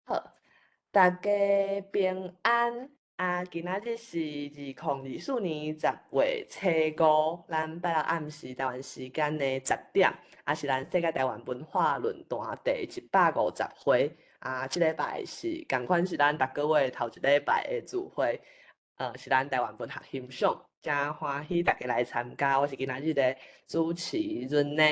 好，大家平安。啊，今仔日是2024年10月初五，咱拜六暗時台灣時間的10點，啊是咱世界台灣文化論壇第150回。啊，這禮拜是仝款是咱逐個月頭一禮拜的聚會，是咱台灣文學欣賞，誠歡喜大家來參加。我是今仔日的主持人呢。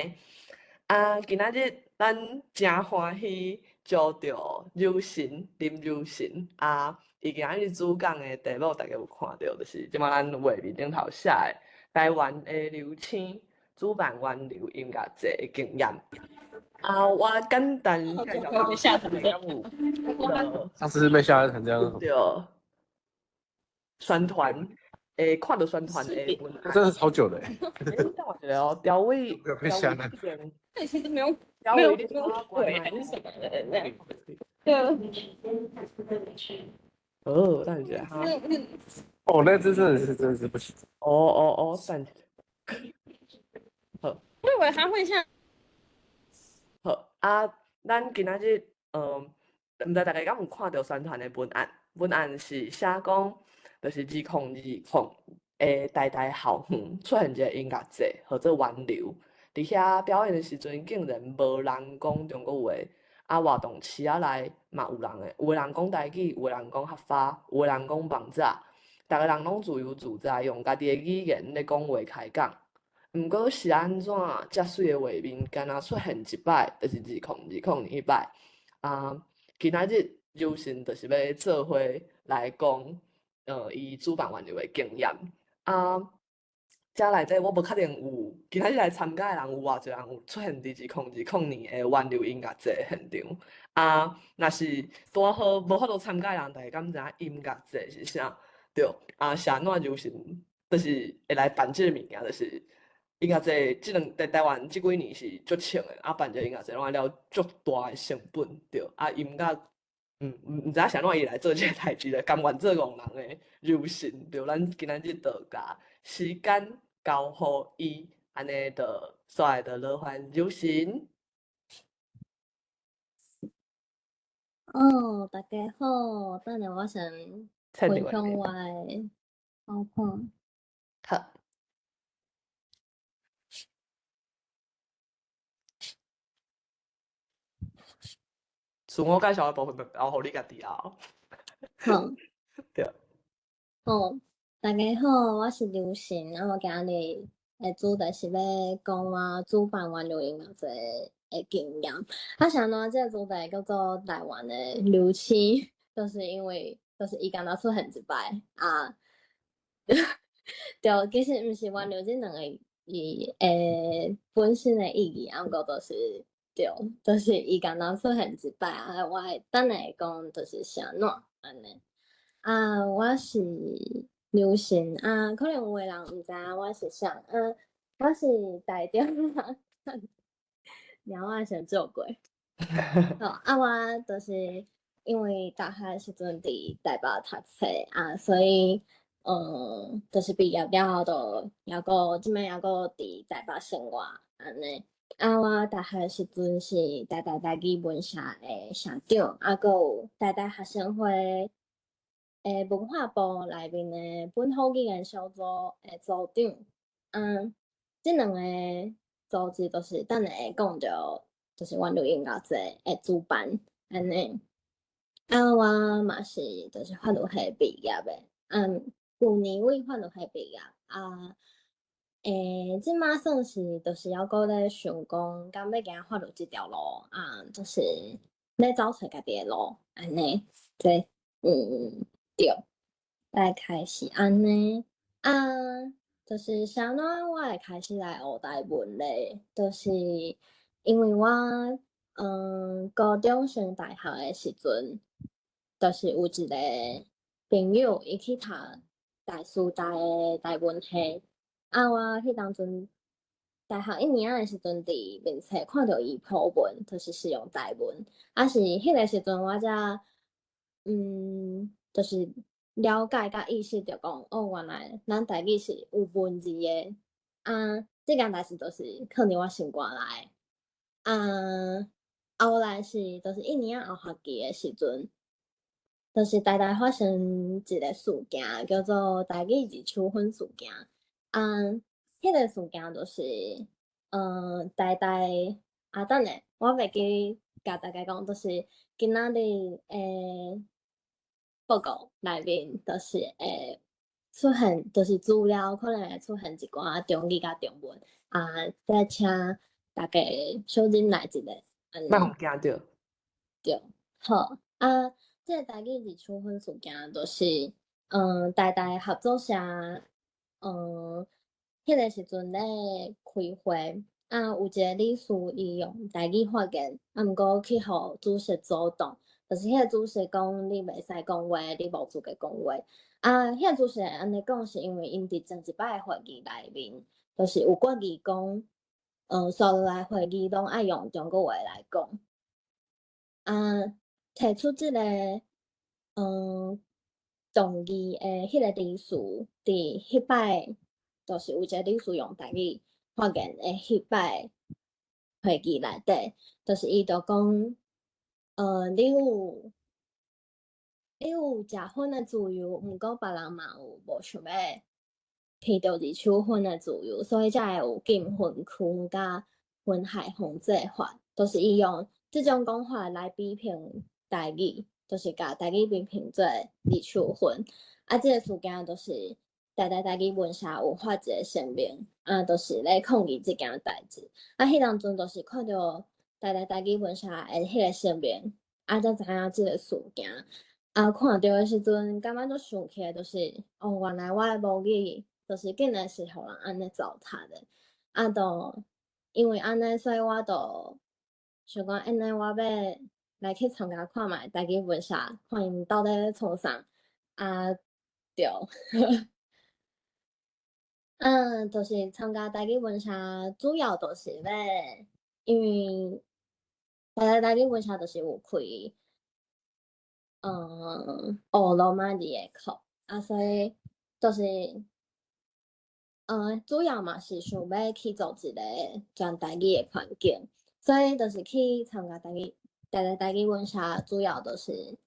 啊，今仔日咱誠歡喜招著柔神林柔神啊。伊今仔日主講的題目，大家有看著，就是這擺咱畫面頂頭寫的台灣的流星主辦灣流音樂節的經驗。啊，我簡單介紹嚇成這樣。上次是被嚇成這樣。對，宣傳，看著宣傳的文案。真的超久的欸。等我一下哦，調位。被嚇爛。那其實沒有，沒有沒有鬼還是什麼的那樣。對。哦，等一下哈。哦，那隻真的是不行。哦哦哦，等一下。好。我以為他會像。好啊，咱今仔日，毋知大家敢有看著宣傳的文案？文案是寫講，就是2020的台大校園出現一個音樂節，號做灣流。佇遐表演的時陣，竟然無人講中國話。啊，活動市仔內嘛有人的，有的人講台語，有的人講客家，有的人講艋舺，逐个人攏自由自在用家己的語言咧講話開講。毋過是按怎遮媠的畫面，敢若出現一擺，就是2020年彼擺。啊，今仔日柔神就是欲做伙來講，伊主辦灣流的經驗。啊，遮內底我無確定有今仔日來參加的人有偌濟人有出現佇2020年的灣流音樂節現場。啊，若是拄好無法度參加的人，大家敢知影音樂節是啥？對，啊，是按怎柔神，就是會來辦這个物件，就是音樂節這兩佇台灣這幾年是足衝的，啊，辦這个音樂節攏愛了足大的成本，對，啊，音樂，毋知影是按怎伊來做這个代誌咧，甘願做戇人的柔神，對，咱今仔日就共時間交予伊，按呢就煞來就勞煩柔神。哦，大家好，等下我先分享我的好看。好。自我介紹的部分就交予你家己啊。好。對。好，大家好，我是劉神，啊，我今日的主題是欲講我主辦灣流音樂節的經驗。啊，是按怎這個主題叫做台灣的流星，就是因為就是伊敢若出現一擺啊。對，其實毋是灣流這兩個字的本身的意義，啊，毋過就是對，就是伊敢若出現一擺啊，我會等下會講就是是按怎按呢。啊，我是劉神啊，可能有的人毋知影我是啥，啊，我是台中人，貓仔先做過。好，啊，我就是因為大學的時陣佇台北讀冊啊，所以，就是畢業了後就猶閣這擺猶閣佇台北生活按呢。啊，我大學時陣是台大台語文社的社長，啊，閣有台大學生會的文化部內面的本土語言小組的組長。啊，這兩個組織都是等下會講著，就是灣流音樂節的主辦按呢。啊，我嘛是就是法律系畢業的，啊，舊年為法律系畢業啊。這馬算是就是猶閣咧想講，敢欲行法律這條路啊，就是咧走揣家己的路按呢。這對，大概是按呢。啊，就是啥怎我會開始來學台文咧，就是因為我高中升大學的時陣，就是有一個朋友，伊去讀大師大的台文系。啊，我彼當陣大學一年仔的時陣，佇面冊看著伊 po 文，就是使用台文。啊，是彼個時陣，我才就是了解佮意識著講，哦，原來咱台語是有文字的。啊，這件代誌就是囥佇我心肝內。啊，後來是就是一年仔後學期的時陣，就是台大發生一個事件，叫做台語二手粉事件。啊，彼個事件就是，台大啊，等下，我袂記共大家講，就是今仔日的報告內面，就是會出現，就是資料可能會出現一寡中語佮中文，啊，再請大家小忍耐一下，按呢。莫予驚著。對，好，啊，這個台語二手粉事件就是，台大合作社，彼個時陣咧開會，啊，有一個理事伊用台語發言，啊，毋過去予主席阻擋，就是彼個主席講你袂使講話，你無資格講話。啊，彼個主席按呢講是因為𪜶佇前一擺會議內面，就是有決議講，紲落來會議攏愛用中國話來講。啊，提出這個，動議的彼個理事，佇彼擺，就是有一個理事用台語發言的彼擺會議內底，就是伊就講，你有食薰的自由，毋過別人嘛有無想欲聞著二手薰的自由，所以才會有禁薰區佮薰害防制法，就是伊用這種講法來比評台語，就是共台語比評做二手薰。啊，這個事件就是台大台語文社有發一個聲明，啊，就是咧抗議這件代誌。啊，彼當陣就是看著台大台語文社的彼個聲明，啊，才知影這個事件。啊，看著的時陣，感覺足生氣的，就是哦，原來我的母語就是竟然是予人按呢糟蹋的。啊，就因為按呢，所以我就想講，按呢我欲來去參加看覓台語文社，看𪜶到底咧創啥。啊，對。就是參加台語文社，主要就是欲，因為台大台語文社就是有開，學羅馬字的課，啊，所以就是，主要嘛是想欲去做一個全台語的環境，所以就是去參加台語，台大台語文社，主要就是學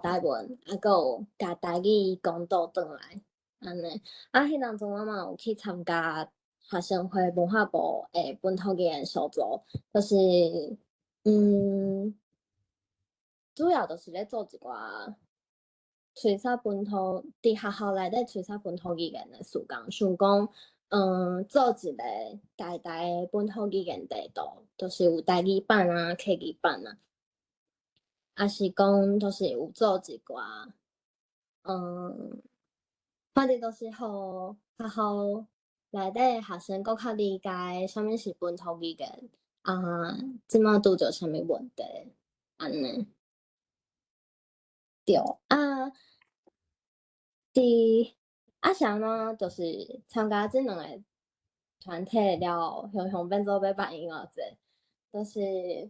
台文，啊，閣有共台語講倒轉來，按呢。啊，彼當陣我嘛有去參加學生會文化部的本土語言小組，就是，主要就是咧做一寡吹掃本土，佇學校內底吹掃本土語言的事工，像講，做一個台大的本土語言地圖，就是有台語版啊、客語版啊，抑是講就是有做一寡，反正就是予學校內底學生閣較理解啥物是本土語言，啊，這馬拄著啥物問題，按呢。對，啊，佇啊啥呢？就是參加這兩個團體了後，雄雄變做欲辦音樂節，就是，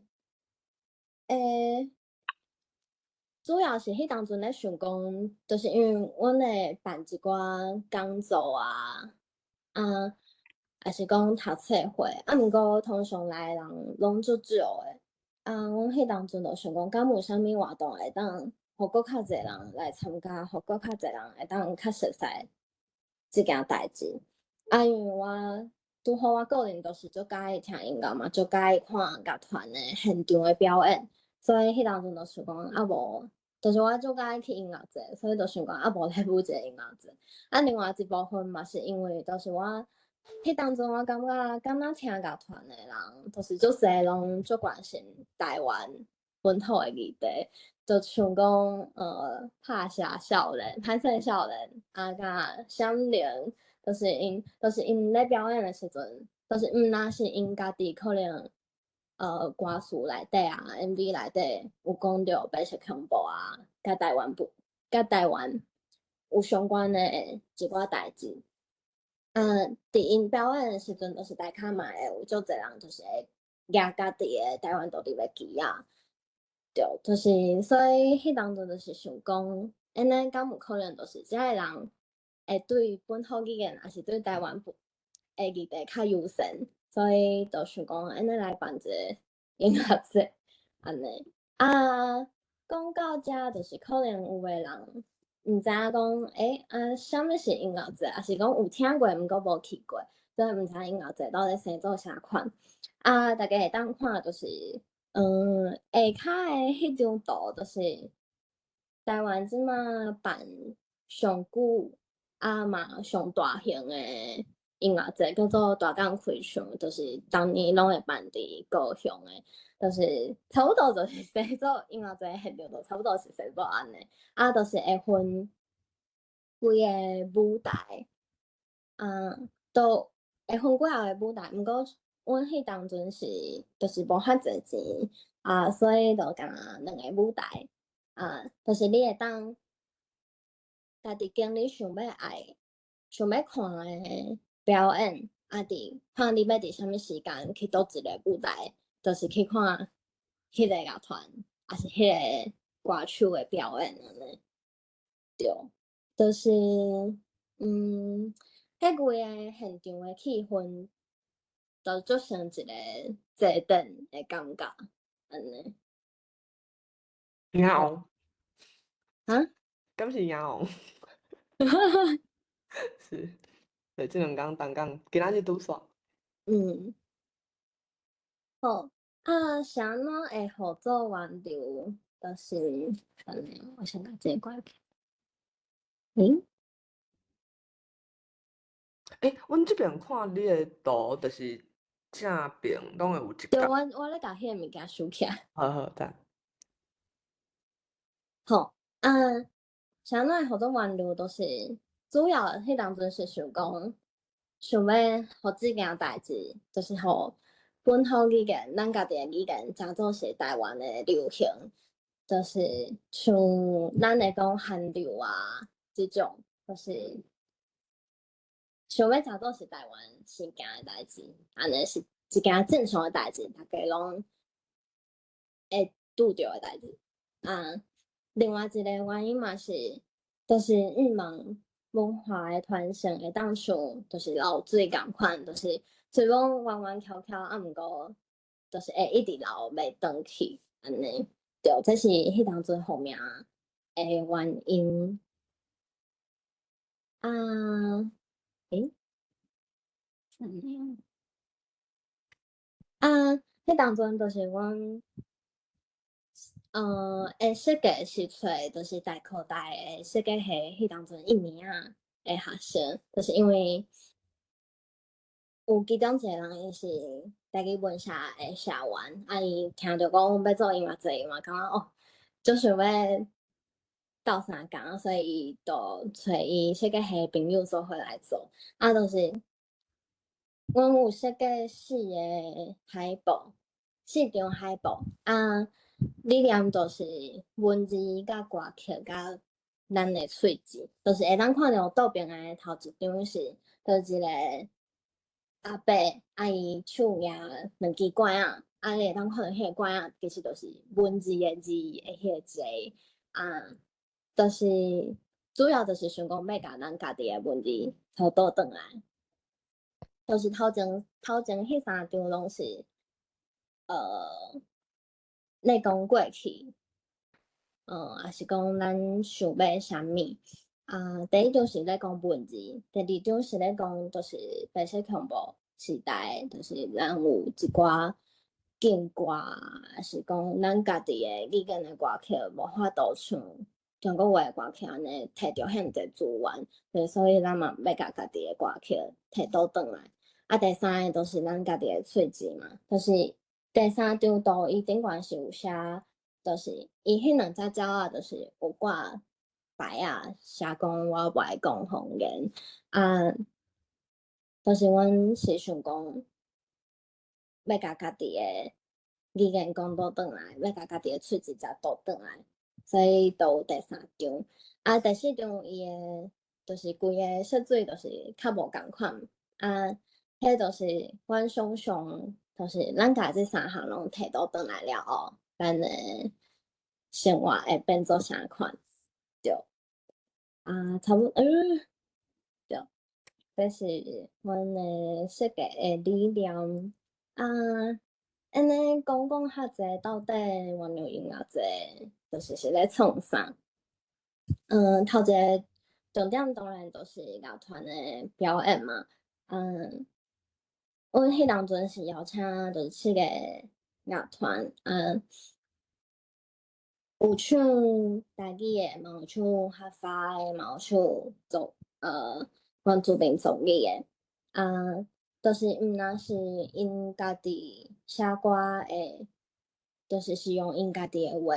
主要是彼當陣咧想講，就是因為阮會辦一寡講座啊，啊，抑是講讀冊會，啊，毋過通常來的人攏足少的，啊，阮彼當陣就想講，敢有啥物活動會當予閣較濟人來參加，予閣較濟人會當較熟似這件代誌。啊，因為我拄好我個人就是足佮意聽音樂嘛，足佮意看樂團的現場的表演，所以彼當陣就想講，啊無，就是我足佮意去音樂節，所以就想講，啊無來舞一個音樂節。啊，另外一部分嘛是因為，就是我彼當陣我感覺，敢若聽樂團的人，就是足濟攏足關心台灣本土的議題，就像講，拍謝少年、歹勢少年，啊，佮閃靈，就是𪜶咧表演的時陣，就是毋若是𪜶家己可能，歌詞內底啊，MV 內底有講著白色恐怖啊，佮台灣有相關的一寡代誌。佇𪜶表演的時陣，就是台跤嘛會有足濟人，就是會舉家己的台灣獨立的旗仔。對，就是所以彼當陣就是想講，按呢敢有可能就是這个人會對本土語言，抑是對台灣的議題較優先，所以就想講按呢來辦一個音樂節。按呢。啊，講到遮，就是可能有的人毋知影講，欸，啊，啥物是音樂節，抑是講有聽過，毋過無去過，所以毋知音樂節到底生做啥款。啊，大家會當看就是，下跤的彼張圖就是台灣這馬辦上久啊嘛上大型的音樂節，叫做大港開唱，就是逐年攏會辦佇高雄的，就是差不多就是生做音樂節現場，就差不多是生做按呢。啊，就是會分幾个舞台，啊，都會分幾仔个舞台，毋過阮彼當陣是就是無遐濟錢，啊，所以就干焦兩个舞台，啊，就是你會當家己揀你想欲愛、想欲看的表演，啊，佇看你欲佇啥物時間去佗一个舞台，就是去看彼个樂團，抑是彼个歌手的表演按呢。對，就是，彼規个現場的氣氛，就足像一个祭典的感覺，按呢。贏王？啊？敢是贏王？是，對，這兩工東港今仔日拄煞。好，啊，是按怎會合作完流？就是，等下我先共這個關起。欸？欸，阮這邊看你的圖，就是正邊攏會有一對，角。我咧共彼个物件收起來。好好，等。好，啊，是按怎會合作完流？就是主要彼當陣是想講，想欲予這件代誌，就是予本土語言，咱家己的語言，誠做是台灣的流行，就是像咱會講韓流啊這種，就是想欲誠做是台灣先行的代誌，按呢是一件正常的代誌，大家攏會拄著的代誌。啊，另外一個原因嘛是，就是向望文化的傳承會當像就是流水仝款，就是雖講彎彎曲曲，啊，毋過就是會一直流，袂斷去按呢。對，這是彼當陣號名的原因。啊，欸？啊，彼當陣就是阮，會設計是揣就是台科大的設計系彼當陣一年仔的學生，就是因為有其中一個人伊是台語文社的社員，啊，伊聽著講阮欲做音樂節，伊嘛感覺哦，足想欲鬥相共，所以伊就揣伊設計系的朋友做伙來做，啊，就是阮有設計四个海報，四張海報，啊，理念就是文字佮歌曲佮咱的喙舌，就是會當看著倒爿的頭一張是，就是一個阿伯，啊伊手舉兩支拐仔，啊你會當看著彼个拐仔其實就是文字的字的彼个字，啊，就是主要就是想講欲共咱家己的文字討倒轉來，就是頭前彼三張攏是，咧講過去，抑是講咱想欲啥物，啊，第一張是咧講文字，第二張是咧講就是白色恐怖時代，就是咱有一寡禁歌，抑是講咱家己的語言的歌曲無法度像中國話的歌曲按呢提著遐濟資源，所以咱嘛欲共家己的歌曲提倒轉來。啊，第三个就是咱家己的喙舌嘛，就是第三張圖伊頂懸是有寫，就是伊彼兩隻鳥仔就是有掛牌仔，寫講我無愛講方言，啊，就是阮是想講，欲共家己的語言講倒轉來，欲共家己的喙舌才倒轉來，所以就有第三張。啊，第四張伊的，就是規个色水就是較無仝款，啊，彼就是阮想象，就是咱共這三項攏提倒轉來了後，咱的生活會變做啥款？對，啊，差不多，對，這是阮的設計的理念。啊，按呢講講較濟，到底灣牛音樂節就是是咧創啥？頭一个重點當然就是樂團的表演嘛。阮彼當陣是邀請就是七个樂團，有唱台語的，嘛有唱客家的，嘛有唱族原住民族語的，啊，就是毋若是𪜶家己寫歌的，就是是用𪜶家己的話。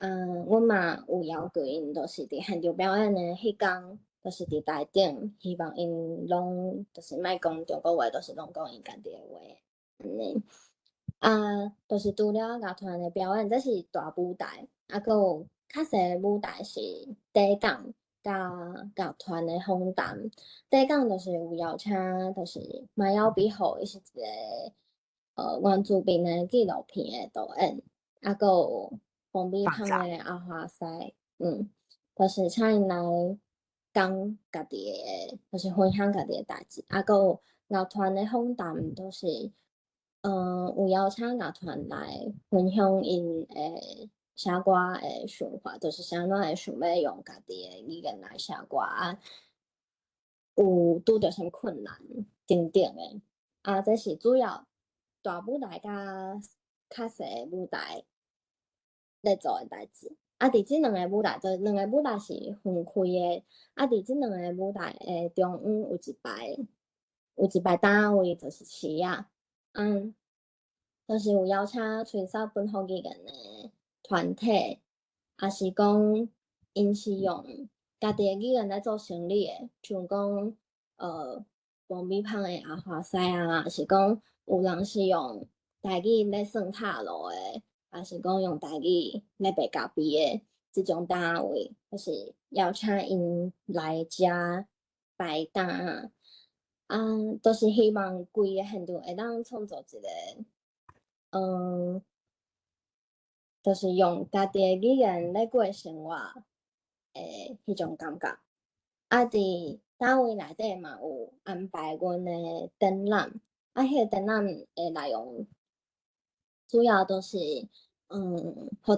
阮嘛有要求𪜶，就是佇現場表演的彼工，就是佇台頂，希望𪜶攏就是莫講中國話，就是攏講𪜶家己的話，按呢。啊，就是除了樂團的表演，這是大舞台，啊，閣有較細的舞台是底講佮樂團的訪談。底講就是有邀請，就是馬友比虎，伊是一个原住民的紀錄片的導演，啊，閣有封閉芳的阿華西，就是請𪜶來講家己的，就是分享家己的代誌，啊，閣有樂團的訪談，就是有邀請樂團來分享𪜶的寫歌的想法，就是啥怎會想欲用家己的語言來寫歌，啊，有拄著啥物困難等等的，啊，這是主要大舞台佮較細的舞台咧做的代誌。啊，佇這兩個舞台，就兩個舞台是分開的。啊，佇這兩個舞台的中央有一排單位，就是市仔。就是有邀請吹掃本土語言的團體，抑是講𪜶是用家己的語言來做生理的，像講王美芳的阿華西啊，抑是講有人是用台語咧算塔羅的，抑是講用台語咧賣咖啡的這種單位，就是邀請𪜶來遮擺檔啊，啊，就是希望規个現場會當創造一個，就是用家己的語言咧過生活的彼種感覺。啊，佇單位內底嘛有安排阮的展覽，啊，彼個展覽的內容主要都是，予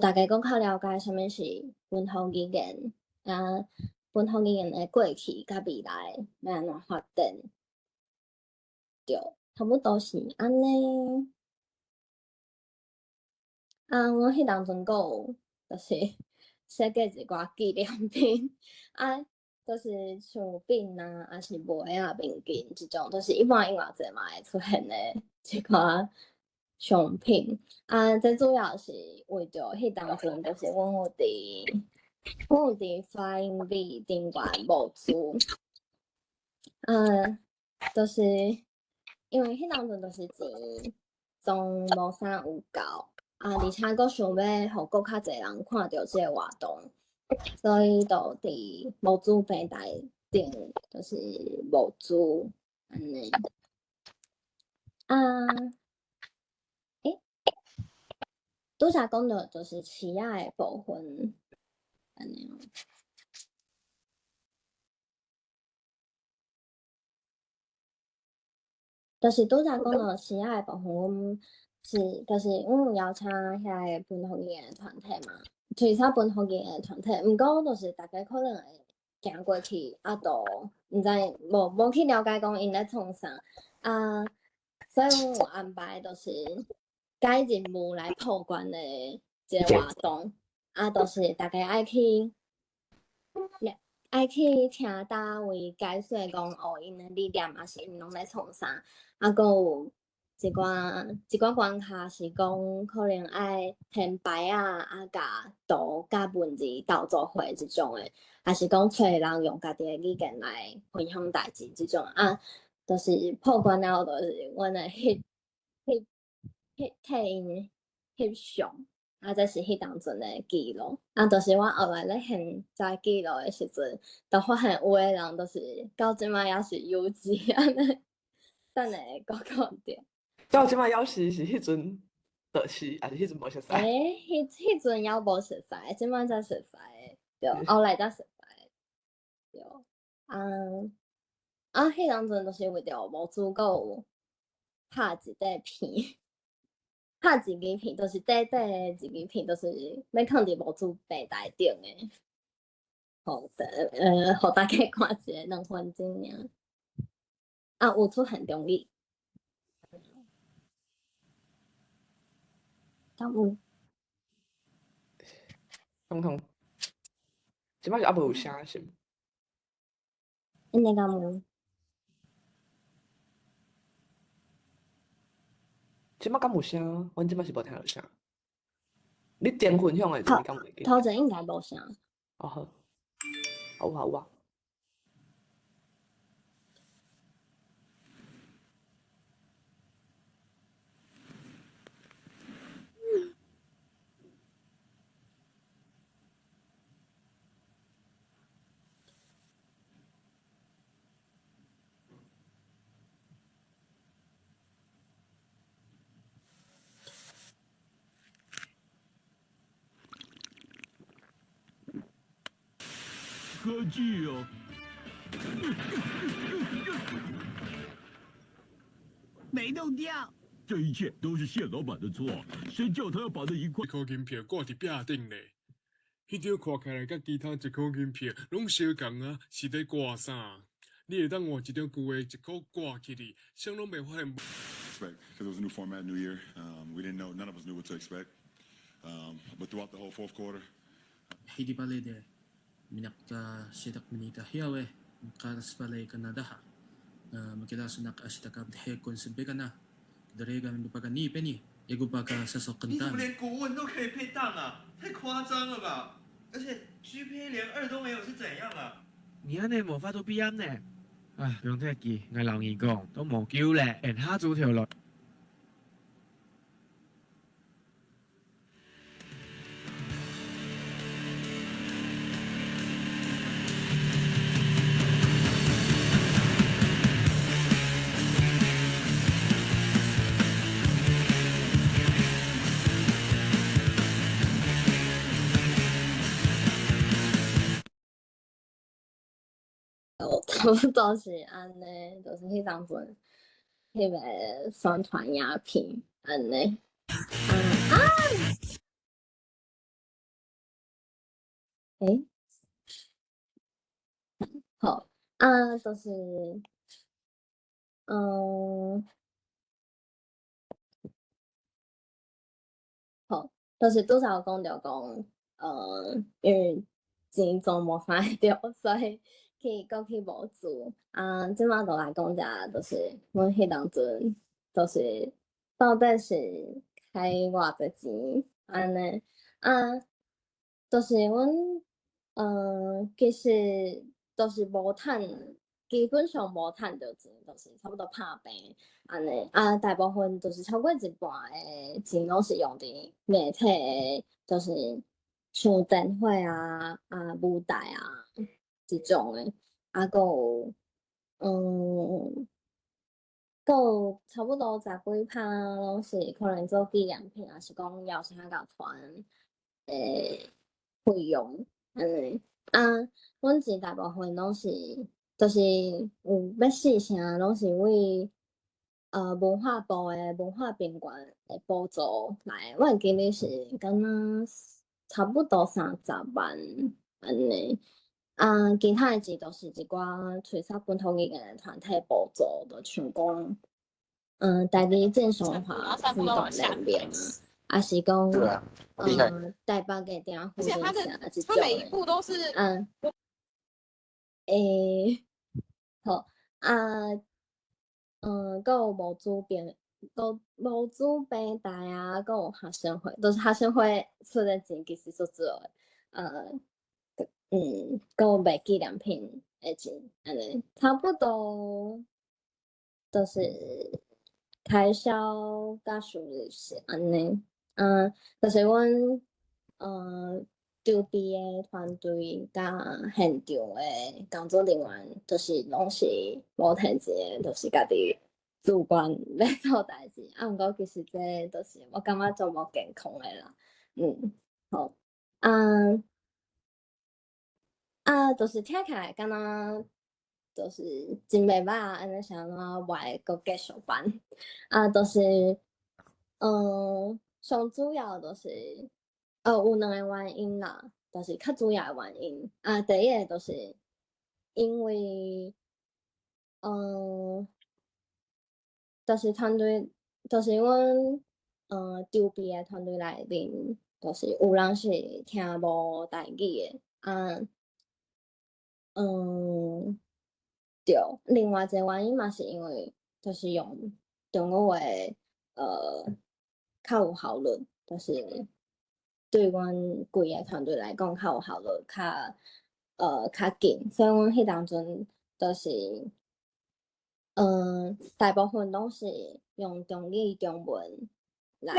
大家閣較了解啥物是本土語言，啊，本土語言的過去佮未來欲按怎發展。對，差不多是按呢。啊，阮彼當陣閣有就是設計一寡紀念品，啊，就是像餅啊，抑是糜仔面筋這種，就是一般音樂節嘛會出現的一寡商品。啊，這主要是為著彼當陣，就是阮有佇 Flying V 頂懸募資，啊，就是因為彼當陣就是錢總無啥有夠，啊，而且閣想欲予閣較濟人看著這个活動，所以就佇募資平台頂就是募資按呢。啊，欸，拄才講著就是市仔的部分，按呢哦。就是拄才講著市仔的部分，阮是就是阮有邀請遐个本土語言的團體嘛，吹掃本土語言的團體，毋過就是大家可能會行過去，啊，都毋知無去了解講𪜶咧創啥，啊，所以阮有安排就是改任務來破關的一个活動，啊，就是大家愛去聽佗位解說講哦，𪜶的理念抑是𪜶攏咧創啥，啊，閣有一寡關卡是講可能愛填牌仔，啊，共圖佮文字鬥做伙這種的，抑是講揣人用家己的語言來分享代誌這種，啊，就是破關了後，就是阮會翕翕翕替𪜶翕相，啊，這是彼當陣的記錄，啊，就是我後來咧現在記錄的時陣，就發現有的人就是到這擺猶是幼稚按呢，等下閣講著。到這擺猶是是彼陣就是，抑是彼陣無熟似？欸，彼陣猶無熟似，這擺才熟似，對，後來才熟似，對，啊，啊，彼當陣就是為著募資，閣有拍一塊片，拍一支片，就是短短的一支片，就是欲囥伫无主平台顶的，予大家看一下2分钟尔。啊，有出现中语。敢有？通通，这摆是犹无有声是毋？按呢敢有？这摆敢有声？阮这摆是无听著声。你顶分享的时阵，你敢会记？头前应该无声。哦好，有啊有啊。科技哦，没弄掉。这一切都是谢老板的错，谁叫他要把那一块一箍银票挂伫壁顶咧？彼张看起来佮其他一箍银票拢相仝啊，是咧挂啥？你会当换一张旧的一箍挂起去，啥拢袂发现。 Because it was a new format, new year. We didn't know, none of us knew what to expect. But throughout the whole fourth quarter, Heidi Balede. Minakta sidak minita hiawe karas palay kanadaha makilaso nak asitaka abdhe konsibekana darega minupagani peni egupaka 你怎么 sasokantan 连国文都可以配当啊？太夸张了吧！而且 GPA 连2都没有是怎样啊？你按呢无法度毕业呢？唉，不用客气，我老二讲都无救咧，连下猪条来。差不多是按呢，就是彼当阵，彼个宣传影片按呢。啊！欸，好啊，就是，好，就是拄才有讲著讲，因为钱总无花著，所以去阁去募资。啊，这摆就来讲者，就是阮彼当阵，就是到底是开偌济钱按呢？啊，就是阮，其实就是无趁，基本上无趁著钱，就是差不多拍平按呢。啊，大部分就是超过一半的钱拢是用伫硬体的，就是像灯会啊、啊舞台啊这种的，啊，阁有，阁有差不多10几趴拢是可能做纪念品，抑是讲邀请乐团的费用按呢。啊，阮钱大部分拢是，就是有欲四成拢是为文化部的文化宾馆的补助来的。我会记得是敢若差不多30万按呢。啊，其他的钱都是一寡吹萨本土语言的团体补助，就像讲，台语正常化推动联盟啊，抑是讲，台北的鼎富而且他人社的这种他每一的。步都是，好啊，阁有无主编，阁无主平台啊，阁有学生会，就是学生会出的钱其实足少的，阁有卖纪念品的钱，按呢，差不多，就是开销佮收入是按呢，就是阮，筹备的团队佮现场的工作人员，就是拢是无提钱的，就是家己自愿咧做代志。啊，毋过其实这就是我感觉足无健康的啦。好，啊，就是听起来敢若就是真袂歹啊，按呢是按怎我会阁继续办。啊，就是，上主要就是，有兩个原因啦，就是較主要的原因。啊，第一个就是因為，就是團隊，就是阮籌備的團隊內面，就是有人是聽無台語的，啊，對。另外一个原因嘛是因為，就是用中國話，較有效率，就是對阮規个團隊來講較有效率，較緊。所以阮彼當陣就是，大部分攏是用中語中文來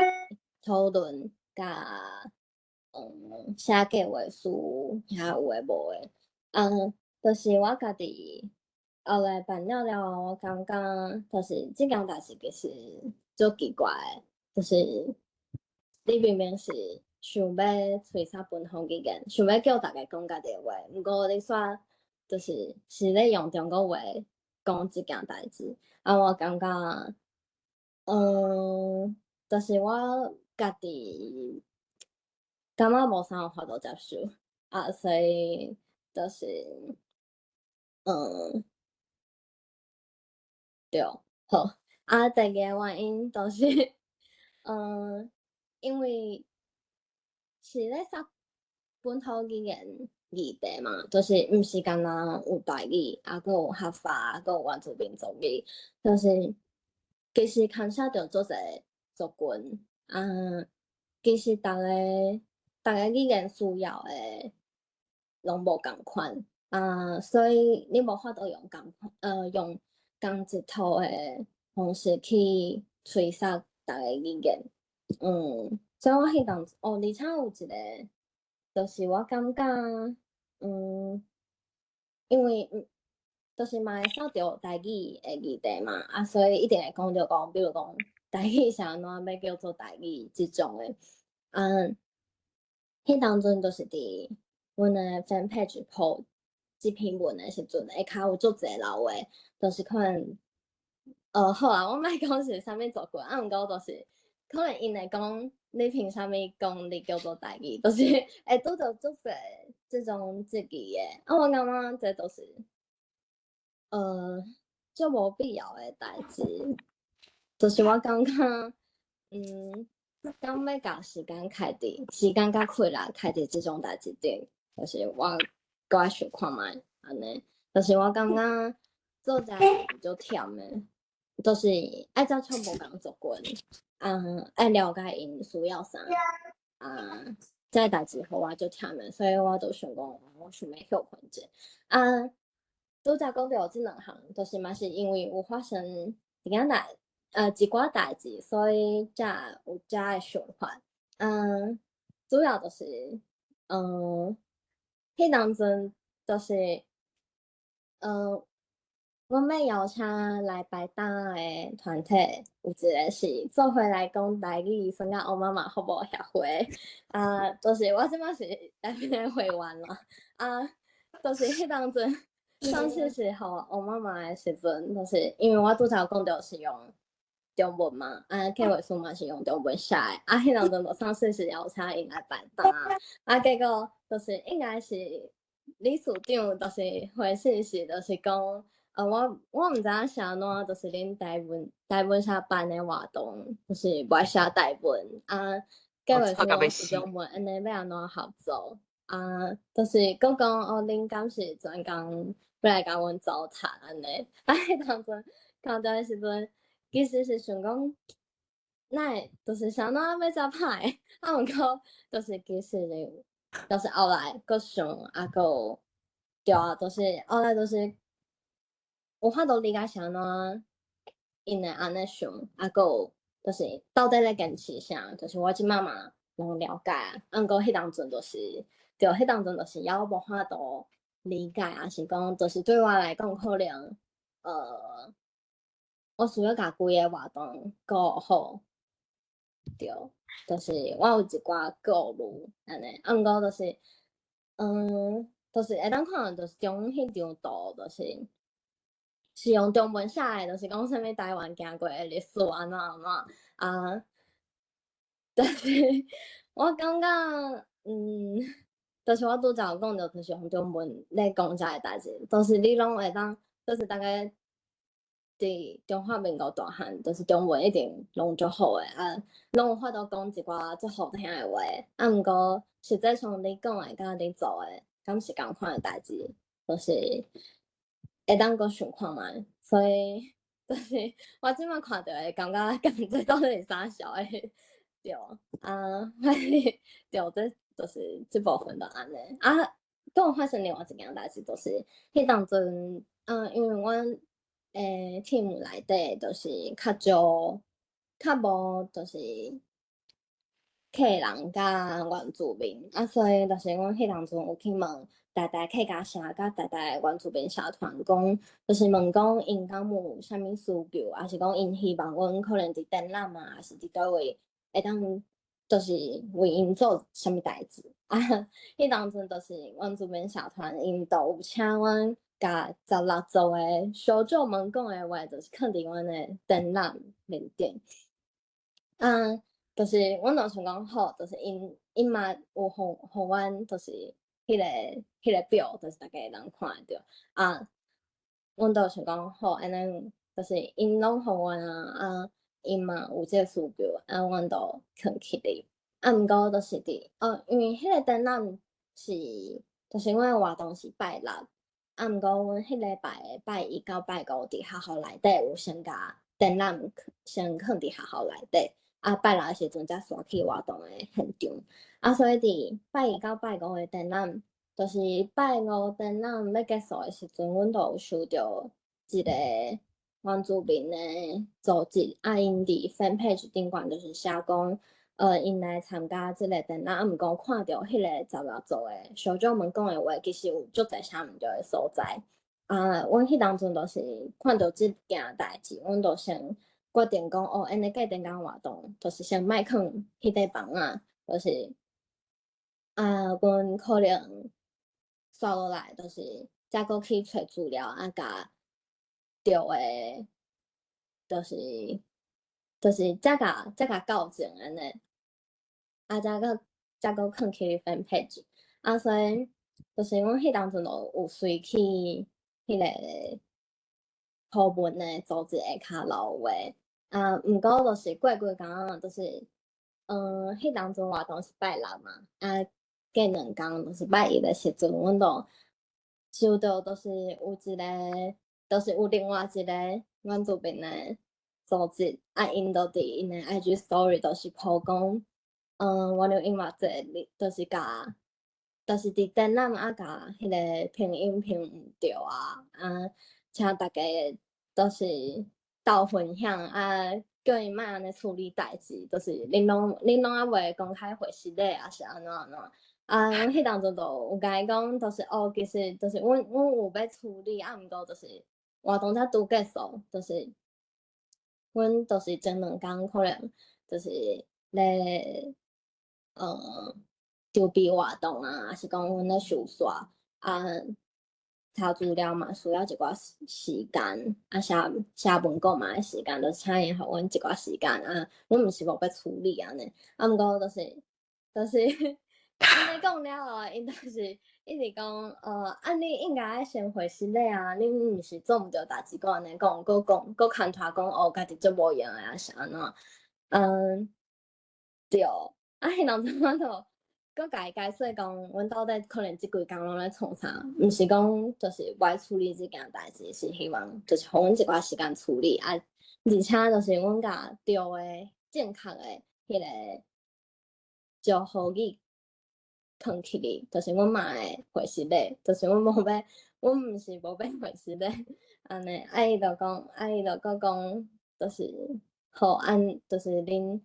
討論，佮寫計劃書，遐有的無的。就是我家己後來辦了了後，我感覺就是這件代誌其實足奇怪的，就是你明明是想欲吹啥本土語言，想欲叫大家講家己的話，毋過你煞就是是咧用中國話講這件代誌，啊，我感覺，就是我家己感覺無啥有法度接受，啊，所以就是，對，好，啊，第二个原因就是，因為是咧說本土語言議題嘛，就是毋是干焦有台語，啊，閣有客話，閣有原住民族語，就是其實牽涉著足濟族群，啊，其實逐个語言需要的攏無仝款，啊，所以你無法度用仝一套的方式去吹殺逐个語言，所以我彼當哦，而且有一个，就是我感覺，因為就是嘛會受著台語的議題嘛，啊，所以一定會講著講，比如講台語是按怎欲叫做台語這種的，啊，彼當陣就是佇阮的 fan page 鋪這篇文的時陣，下跤有足濟留話，就是可能，好啊，我莫講是啥物族群，啊，毋過就是可能𪜶會講你憑啥物講你叫做台語，就是會拄著足濟這種質疑的，啊，我感覺這都是，足無必要的代誌，就是我感覺，敢欲共時間佮氣力開佇這種代誌頂，就是我閣愛想看覓按呢，就是我感覺做這足忝的，就是愛接觸無仝族群，啊，愛了解𪜶需要啥，啊，這个代誌予我足忝的，所以我就想講，我想欲歇睏者。啊，拄才講著這兩項，就是嘛是因為有發生一寡代誌，所以才有這个想法。主要就是，彼當陣就是，阮欲邀請來排檔的團體，有一个是做伙來講台語，算甲烏媽媽服務協會。啊，就是我這擺是內面的會員啦。啊，就是彼當陣上次是予烏媽媽的時陣，就是因為我拄才有講著是用中文嘛，啊，計劃書嘛是用中文寫的。啊，彼當陣就上次是邀請𪜶來排檔，啊，結果就是應該是理事長，就是回信息，就是講，我毋知影是按怎，就是恁台文社辦的活動，就是袂寫台文，啊，計劃書攏是中文，按呢欲按怎合作？啊，就是閣講哦，恁敢是專工欲來共阮糟蹋按呢？啊，彼當陣看著的時陣，其實是想講，哪會就是啥怎欲遮歹？啊，毋過就是其實就是後來閣想，啊，閣有對啊，就是後來就是有法度理解是按怎𪜶會按呢想，啊，閣有就是到底咧堅持啥？就是我這擺嘛攏了解啊，毋過彼當陣就是對，彼當陣就是猶無法度理解，抑是講就是對我來講可能，我需要共規个活動顧好，對，就是我有一寡顧慮按呢，啊，毋過就是，就是會當看就是中彼張圖，就是是用中文寫的，就是講啥物台灣行過的歷史按怎按怎啊。就是我感覺，就是我拄才有講著，就是用中文咧講遮个代誌，就是你攏會當，就是逐家佇中華民國大漢，就是中文一定攏足好的啊，攏有法度講一寡足好聽的話，啊，毋過實際上你講的佮你做的，敢是仝款的代誌，就是會當閣想看覓，所以就是我這擺看著會感覺，敢這到底是啥小的？對啊，對，這就是這部分就按呢。啊，閣有發生另外一件代誌，就是彼當陣，因為阮team 內底就是較少，較無就是客人佮原住民，啊，所以就是阮彼當陣有去問台大客家社佮台大原住民社團講，就是問講𪜶敢有啥物需求，抑是講𪜶希望阮可能佇展覽啊，抑是佇佗位會當就是為𪜶做啥物代誌。啊，彼當陣就是原住民社團𪜶都有請阮共16組的小組們講的話，就是囥佇阮的展覽面頂。啊，就是阮就想講好，就是𪜶嘛有予阮就是彼個表，就是逐家會當看會著。啊，阮就想講好，按呢就是𪜶攏予阮啊，啊，𪜶嘛有這個需求，啊，阮就囥起來。啊，毋過就是佇哦，因為彼個展覽是，就是阮的活動是拜六，啊，毋過阮彼禮拜的拜一到拜五佇學校內底有先共展覽先囥佇學校內底，啊，拜六的時陣才徙去活動的現場。啊，所以佇拜一到拜五的展覽，就是拜五展覽欲結束的時陣，阮就有收著一個原住民的組織，啊，𪜶佇 fan page 頂懸就是寫講，𪜶來參加這個展覽，啊，毋過看著彼個16組的小組們講的話，其實有足濟寫毋對的所在。啊，阮彼當陣就是看著這件代誌，阮就先決定講，哦，按呢過展覽活動，就是先莫囥彼塊板仔，就是啊，阮可能煞落來，就是才閣去揣資料，啊，共對的，就是才共校正按呢，啊，才閣囥去 fan page，啊，所以就是阮彼當陣就有隨去彼個普文的組織下跤留話，啊，毋過就是過幾工，就是，彼當陣活動是拜六嘛，啊，過兩工就是拜一的時陣，阮就收著就是有一個，就是有另外一個原住民的組織，啊，𪜶就佇𪜶的 IG story 就是 po 講，原來音樂節，就是共，就是佇展覽啊，共彼個拼音拼毋對啊，啊，請逐家就是鬥分享啊，叫𪜶莫按呢處理代誌，就是恁攏猶未公開回失禮，抑是按怎按怎。啊，阮彼當陣就有共伊講，就是哦，其實就是阮有欲處理，啊，毋過就是活動才拄結束，就是阮就是前兩工可能就是咧籌備活動啊，抑是講阮咧收煞啊，查資料嘛需要一寡時間，啊寫文稿嘛愛時間，就請𪜶予阮一寡時間啊，阮毋是無欲處理按呢，啊毋過就是按呢講了後，𪜶就是一直講，啊你應該愛先回失禮啊，你毋是做毋著代誌，閣按呢講，閣講，閣牽拖講哦，家己足無閒的啊是按怎？對，啊，彼當陣我就閣共伊解釋講，阮到底可能這幾工攏咧創啥，毋是講就是無愛處理這件代誌，是希望就是予阮一寡時間處理啊，而且就是阮共對的正確的彼個招呼語囥起來，就是阮嘛會回失禮，就是阮無欲，阮毋是無欲回失禮，按呢，啊伊就講，啊伊就閣講，就是好按，就是恁，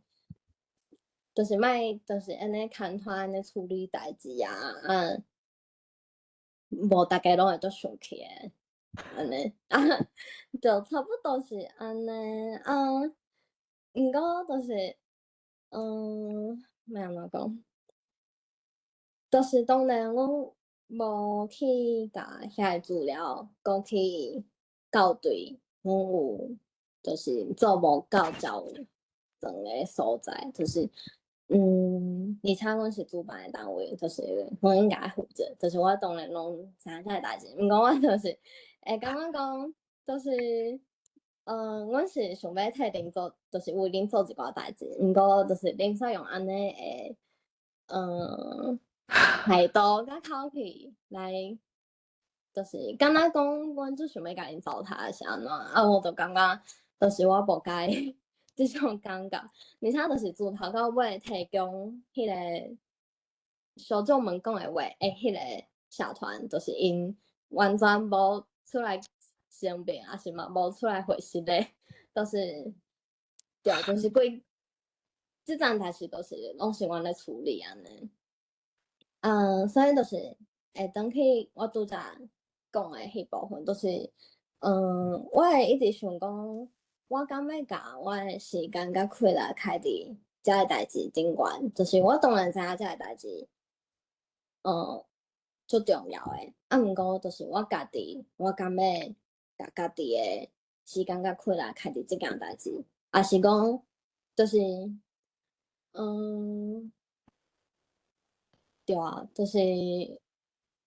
就是莫，就是按呢牽拖按呢處理代誌啊，啊，無逐家攏會足生氣的，按呢，啊，就差不多是按呢，啊，毋過就是，欲按怎講？就是當然，阮無去共遐个資料閣去校對，阮有就是做無夠較長的所在，就是而且阮是主辦的單位，就是阮應該負責，就是我當然攏知影這个代誌。毋過我就是會感覺講，就是，阮是想欲替恁做，就是為恁做一寡代誌。毋過就是恁煞用按呢的，態度佮口氣來，就是敢若講阮只想欲共𪜶糟蹋是按怎？啊，我就感覺就是我無佮意這種感覺，而且就是自頭到尾提供彼个小眾們講的話的彼个社團，就是𪜶完全無出來聲明，抑是嘛無出來回釋咧，就是對，就是規這樁代誌都是攏是阮咧處理按呢。所以就是會轉去我拄才講的彼部分，就是，我會一直想講，我敢欲共我的時間佮氣力開佇這个代誌頂懸，就是我當然知影這个代誌，足重要的，啊，毋過就是我家己，我敢欲共家己的時間佮氣力開佇這件代誌，抑是講，就是，對啊，就是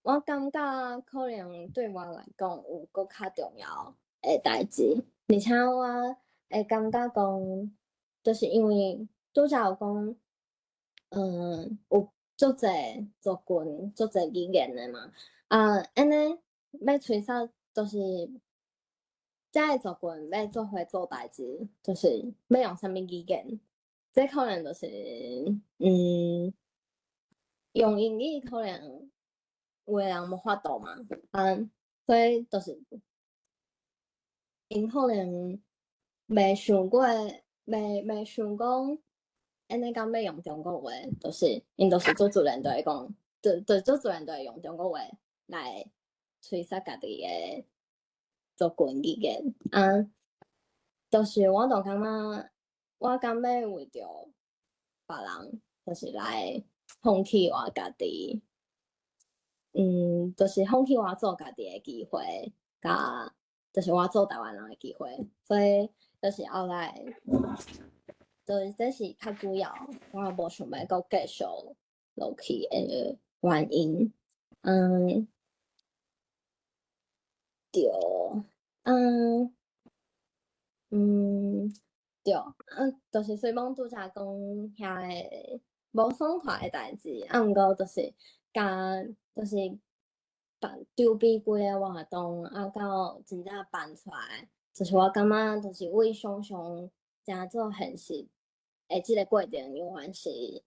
我感覺可能對我來講有閣較重要的代誌，而且我會感覺講，就是因為拄才有講，有足濟族群、足濟語言的嘛，啊，按呢欲吹捒，就是這个族群欲做伙做代誌，就是欲用啥物語言，這可能就是，用英語可能有的人無法度嘛，啊，所以就是𪜶可能袂想過，袂想講，按呢敢欲用中國話，就是𪜶就是足自然就會講，就足自然就會用中國話來吹捒家己的族群語言。啊，就是我就感覺，我敢欲為著別人，就是來放棄我家己，就是放棄我做家己的機會，佮就是我做台灣人的機會，所以就是後來，就是這是較主要，我無想欲閣繼續落去的原因。對，對，就是雖罔拄才講遐个無爽快的代誌，啊，毋過就是共就是辦籌備規個活動，啊，到真正辦出來，就是我感覺就是為想像成做現實的這個過程，永遠是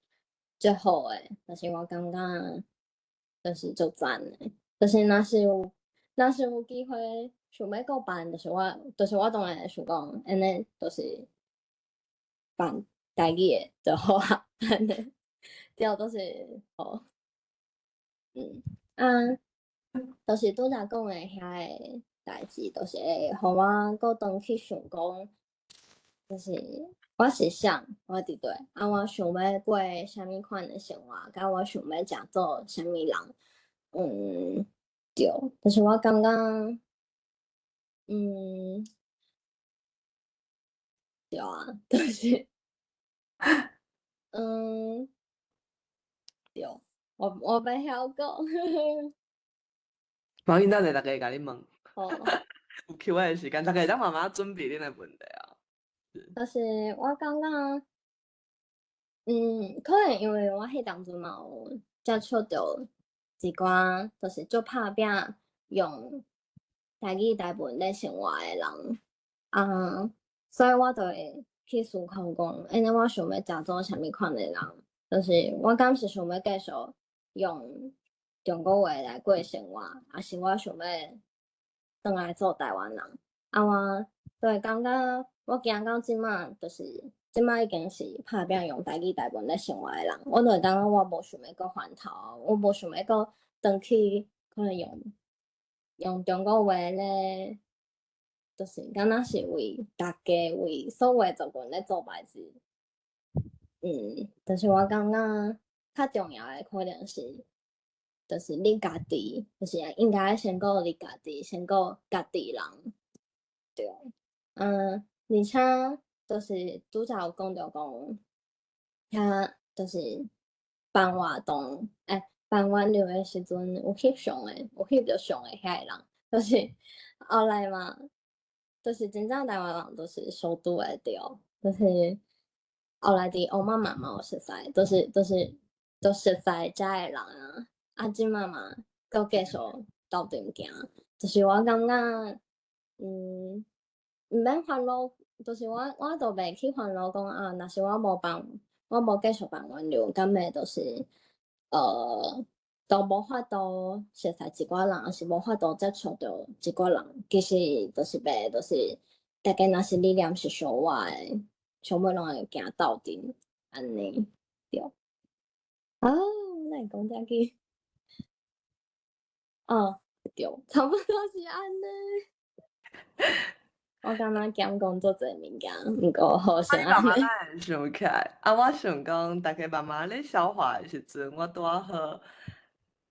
最好的，就是我感覺就是足讚的，就是若是有機會想欲閣辦，就是我當然會想講，按呢就是辦台語的就好啊，按呢，對，就是好，啊，就是拄才講的遐个代誌，就是會予我閣轉去想講，就是我是啥，我佇佗，啊，我想欲過啥物款的生活，佮我想欲成做啥物人，對，就是我感覺，對啊，就是，對，我袂曉講。無要緊，等下大家會共你問。好。有 Q&A 的時間，大家會當慢慢準備恁的問題啊。就是我感覺，可能因為我彼當陣嘛有接觸著一寡，就是足拍拚用台語台文咧生活的人，啊，所以我就會去思考講，按呢我想欲成做啥物款的人，就是我敢是想欲繼續用中國話來過生活，抑是我想欲轉來做台灣人？啊，我就會感覺我行到這馬，就是這馬已經是拍拚用台語台文咧生活的人，我就會感覺我無想欲閣翻頭，我無想欲閣轉去可能用中國話咧，就是敢若是為大家為所有族群咧做代誌。就是我感覺較重要的可能是，就是你家己，就是應該先顧你家己，先顧家己人。對，而且就是拄才有講著講，遐就是辦活動，辦挽留的時陣有翕相的，有翕著相的遐个人，就是後來嘛，就是真正台灣人就是相拄會著，就是後來佇烏馬嘛嘛有熟似，都熟似遮的人啊，啊，這馬嘛閣繼續鬥陣行，就是我感覺，毋免煩惱，就是我都袂去煩惱講啊，若是我無辦，我無繼續辦挽留，敢會就是，都無法度熟似一寡人，抑是無法度接觸著一寡人，其實就是袂，就是大家若是理念是相倚的，上尾攏會行鬥陣，按呢，對。啊，哪會講遮久？哦，對，差不多是按呢。我感覺減講足濟物件，毋過好像啊，你慢慢仔會想起來，啊，我想講，大家慢慢咧消化的時陣，我拄仔好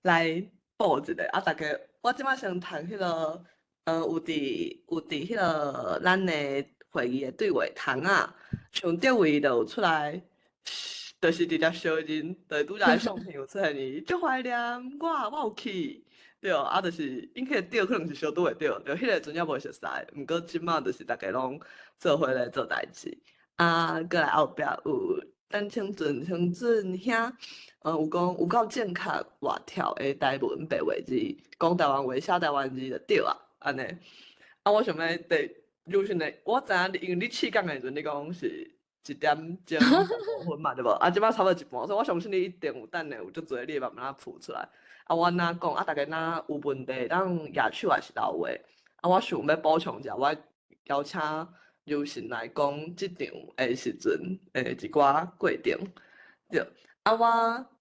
來補一下。啊，大家，我這擺先讀彼个，有佇彼个咱的會議的對話窗仔，像德偉就有出來，就是直接相認，就是拄才相片有出現伊，足懷念我，我有去。對，啊，就是𪜶彼个對可能是相拄會著，對，彼个陣猶無熟似，毋過這馬就是逐家攏做伙咧做代誌。啊，過來後壁有陳清準、清準兄，有講有夠正確活跳的台文白話字，講台灣話寫台灣字就對啊，按呢。啊，我想欲第就是呢，我知影你因為你試講的時陣，你講是1點鐘15分嘛，對無？啊，這馬差不多一半，所以我相信你一定有等下有足濟，你會慢慢仔浮出來。啊，我若講啊，逐家若有問題，當舉手抑是留話。啊，我想欲補充一下，我邀請柔神來講這場的時陣的一寡過程。對，啊，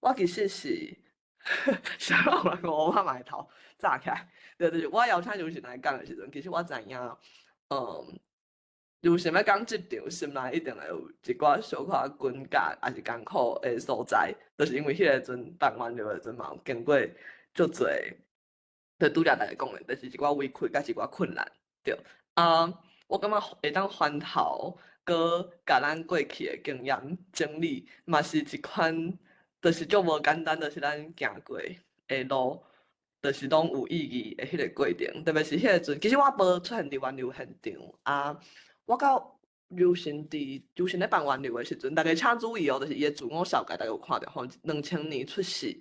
我其實是，啥人講我拍埋頭炸起來。對，就是我邀請柔神來講的時陣，其實我知影，柔神欲講這場，心內一定會有一寡小可尷尬，抑是艱苦的所在，就是因為彼個陣辦完了的時陣嘛，有經過足濟，就拄才逐家講的，就是一寡委屈佮一寡困難，對。啊，我感覺會當翻頭，閣共咱過去的經驗整理，嘛是一款，就是足無簡單，就是咱行過的路，就是攏有意義的彼個過程。特別是彼個陣，其實我無出現佇挽留現場啊。我到柔神佇柔神咧辦挽留的時陣，逐家請注意哦，就是伊的自我紹介，逐家有看著吼，2000年出世，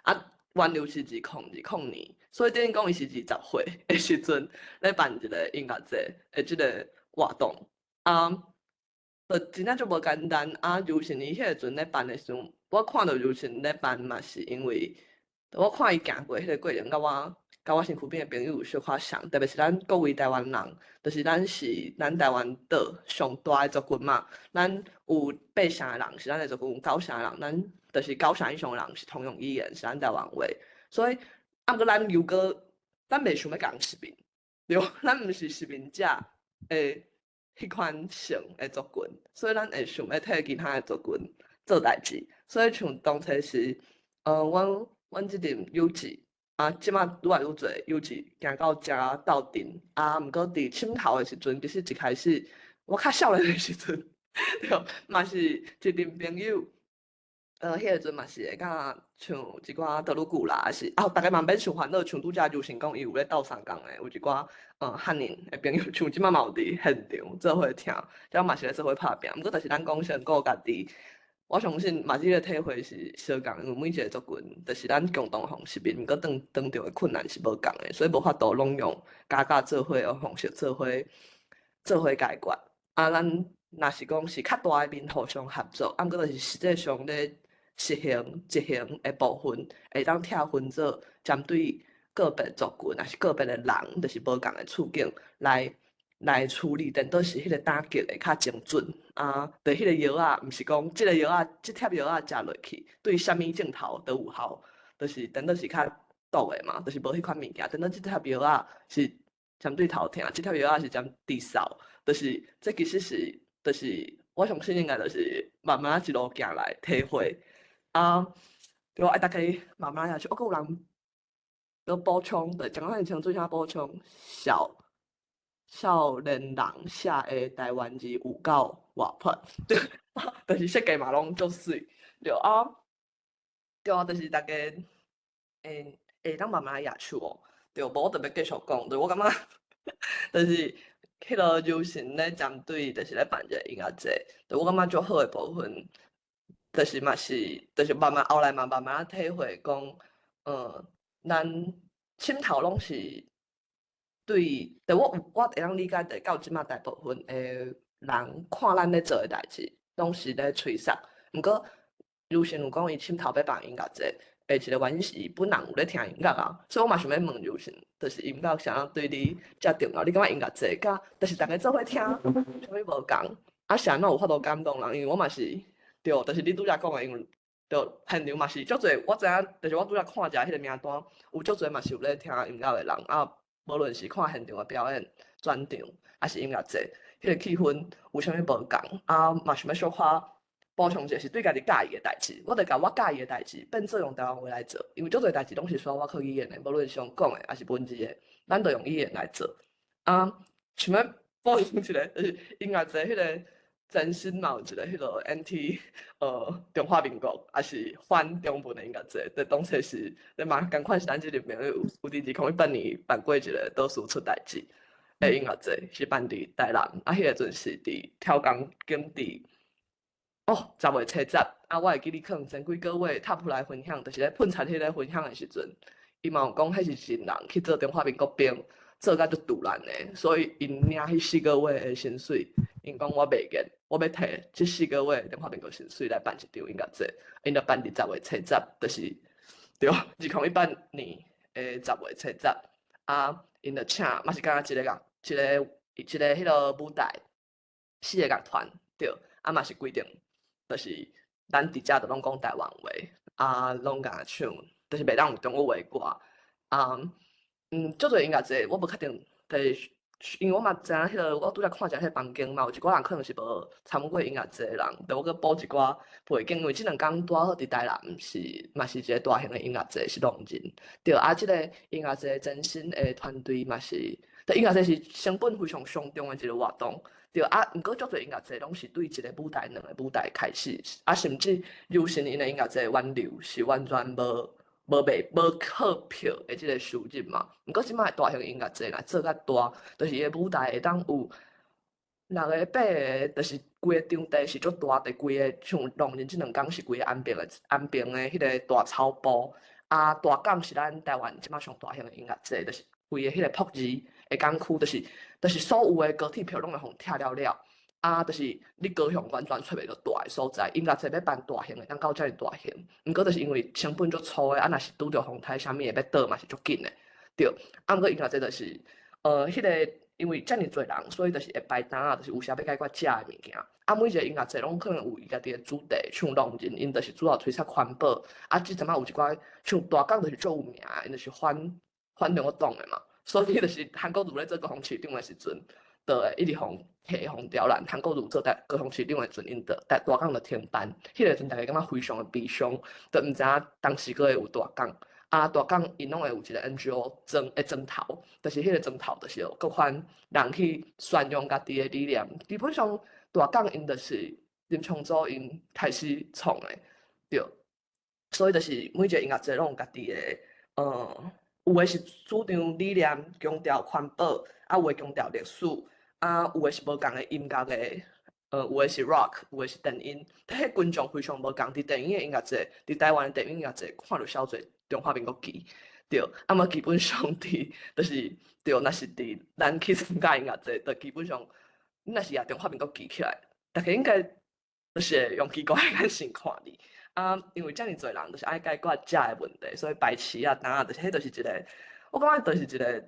啊，挽留是2020年，所以等於講伊是20歲的時陣咧辦一個音樂節的這個活動，啊，就真正足無簡單。啊，柔神伊彼個陣咧辦的時陣，我看著柔神咧辦嘛，是因為我看伊行過彼個過程，佮我身軀邊的朋友有小可像，特別是咱各位台灣人，就是咱是咱台灣島上大的族群嘛。咱有八成的人是咱的族群，有九成的人，咱就是九成以上的人是通用語言，是咱台灣話。所以，啊，毋過咱又閣，咱袂想欲共殖民，對，咱毋是殖民者的彼款性的族群，所以咱會想欲替其他的族群做代誌。所以像當初是，阮這陣有志。啊，這馬愈來愈濟，尤其行到遮鬥陣。啊，毋過佇凊頭的時陣，其實一開始我較少年的時陣，對，嘛是一陣朋友，彼个陣嘛是會佮像一寡德魯固啦，抑是啊，逐家嘛免傷煩惱，像拄才柔神講伊有咧鬥相共的，有一寡漢人的朋友，像這馬嘛有佇現場做伙聽，這嘛是咧做伙拍拚。毋過就是咱講先顧家己。我相信嘛，這個體會是相仝，因為每一個族群，就是咱共同予殖民，毋過當著的困難是無仝的，所以無法度攏用加加做伙的方式做伙解決。啊，咱若是講是較大的面互相合作，啊，毋過就是實際上咧執行的部分，會當拆分做針對個別族群，抑是個別的人，就是無仝的處境來處理，顛倒是彼個打擊會較精準。啊，就彼個藥仔，毋是講這個藥仔，這帖藥仔食落去，對啥物症頭都有效，就是顛倒是較毒的嘛，就是無彼款物件。顛倒這帖藥仔是針對頭疼，這帖藥仔是針對嗽，就是這其實是，就是我相信應該就是慢慢一路行來體會。啊，對，愛逐家慢慢下去，閣有人閣補充，對，講較清楚請補充，少年人寫的台灣字有夠活潑，對，就是設計嘛攏足媠，對啊，對啊，就是逐家會當慢慢舉手哦。對，無我特別繼續講，對，我感覺就是彼个柔神咧針對，就是咧辦這個音樂節，對，我感覺足好的部分，就是嘛是，就是慢慢後來嘛慢慢體會講，咱心頭攏是對，對我有我會當理解，就到這馬大部分的人看咱咧做的代誌，攏是咧催殺。毋過柔神有講伊心頭欲辦音樂節的一個原因是伊本人有咧聽音樂啊，所以我嘛想欲問柔神，就是音樂啥對你遮重要？你感覺音樂節佮就是逐家做伙聽，啥物無仝？啊，是按怎有法度感動人？因為我嘛是對，就是你拄才講的，因為對現場嘛是足濟，我知影，就是我拄才看一下彼個名單，有足濟嘛是有咧聽音樂的人啊，無論是看現場的表演、專場，抑是音樂節，彼個氣氛有啥物無仝？啊，嘛想欲小可補充一下，是對家己佮意的代誌，我就共我佮意的代誌變做用台灣話來做，因為足濟代誌攏是需要我靠語言的，無論是用講的，抑是文字的，咱就用語言來做。啊，想欲補充一個，就是音樂節彼個前身嘛有一個彼個 anti 中華民國，抑是反中文的音樂節，就當初是，你嘛仝款是咱這個朋友有佇2018年辦過一個倒數出代誌的音樂節，是辦佇台南，啊，彼個陣是佇跳鋼景佇哦，10月70，啊，我會記得可能前幾個月塔普來分享，就是咧噴漆彼個分享的時陣，伊嘛有講彼是真人去做中華民國兵，做甲足突然的，所以𪜶領彼4個月的薪水，𪜶講我袂見，我欲提這四個月中華民國薪水來辦一場音樂節，𪜶就辦佇10月70，就是對，2018年的10月70，啊，𪜶就請嘛是敢若一個樂，一個一個彼个舞台，四個樂團，對，啊嘛是規定。就是咱佇遮就攏講台灣話，啊，攏共唱，就是袂當有中國話歌。啊，足濟音樂節，我無確定，就是因為我嘛知影彼个，我拄才看一下彼个房間嘛，有一寡人可能是無參與過音樂節的人，就我閣補一寡背景，因為這兩工拄好佇台南是嘛是一個大型的音樂節，是浪人。對，啊，這個音樂節前身的團隊嘛是，音樂節是成本非常相中的一個活動。對啊，毋過足濟音樂節攏是對一個舞台、兩個舞台開始，啊，甚至柔神𪜶的音樂節源流是完全無賣無靠票的這個收入嘛。毋過這擺大型音樂節若做較大，就是伊个舞台會當有六個、八個，就是規个場地是足大，佇規个像浪人這兩工是規个安平的安平的彼個大草埔，啊，大港是咱台灣這擺上大型的音樂節，就是規個彼個朴字的港區，就是所有的高鐵票攏會予拆了了，啊，就是你高雄完全揣袂著大的所在，音樂節欲辦大型的，當到遮爾大型，毋過就是因為成本足粗的，啊，若是拄著風颱啥物會欲倒嘛是足緊的，對。啊，毋過音樂節就是，彼個因為遮爾濟人，所以就是會排檔仔，就是有時欲解決食的物件。啊，每一個音樂節攏可能有伊家己的主題，像浪人𪜶就是主要吹殺環保，啊，這陣仔有一寡像大港就是足有名的，𪜶就是反中國黨的嘛。所以就是韓國瑜咧做高雄市長的時陣，就會一直予提予刁難。韓國瑜做台高雄市長的時陣，𪜶就大港就停辦。彼個時陣，逐家感覺非常的悲傷，就毋知影當時閣會有大港。啊，大港𪜶攏會有一個 NGO 莊的莊頭，就是彼個莊頭就是有各款人去宣揚家己的理念。基本上大港𪜶就是林昶佐𪜶開始創的，對。所以就是每一個音樂節攏有家己的，有的是主張理念，強調環保，啊，有的強調歷史，啊，有的是無仝的音樂的，有的是 rock，有的是電音，彼群眾非常無仝。佇電音的音樂節，佇台灣的電音音樂節，看著小濟中華民國旗，對，啊嘛基本上佇，就是對，若是佇咱去參加音樂節，就基本上，你若是舉中華民國旗起來，逐家應該就是會用奇怪的眼神看你。啊，因為遮爾濟人，就是愛解決食的問題，所以排市啊、擔仔，就是彼就是一個，我感覺就是一個，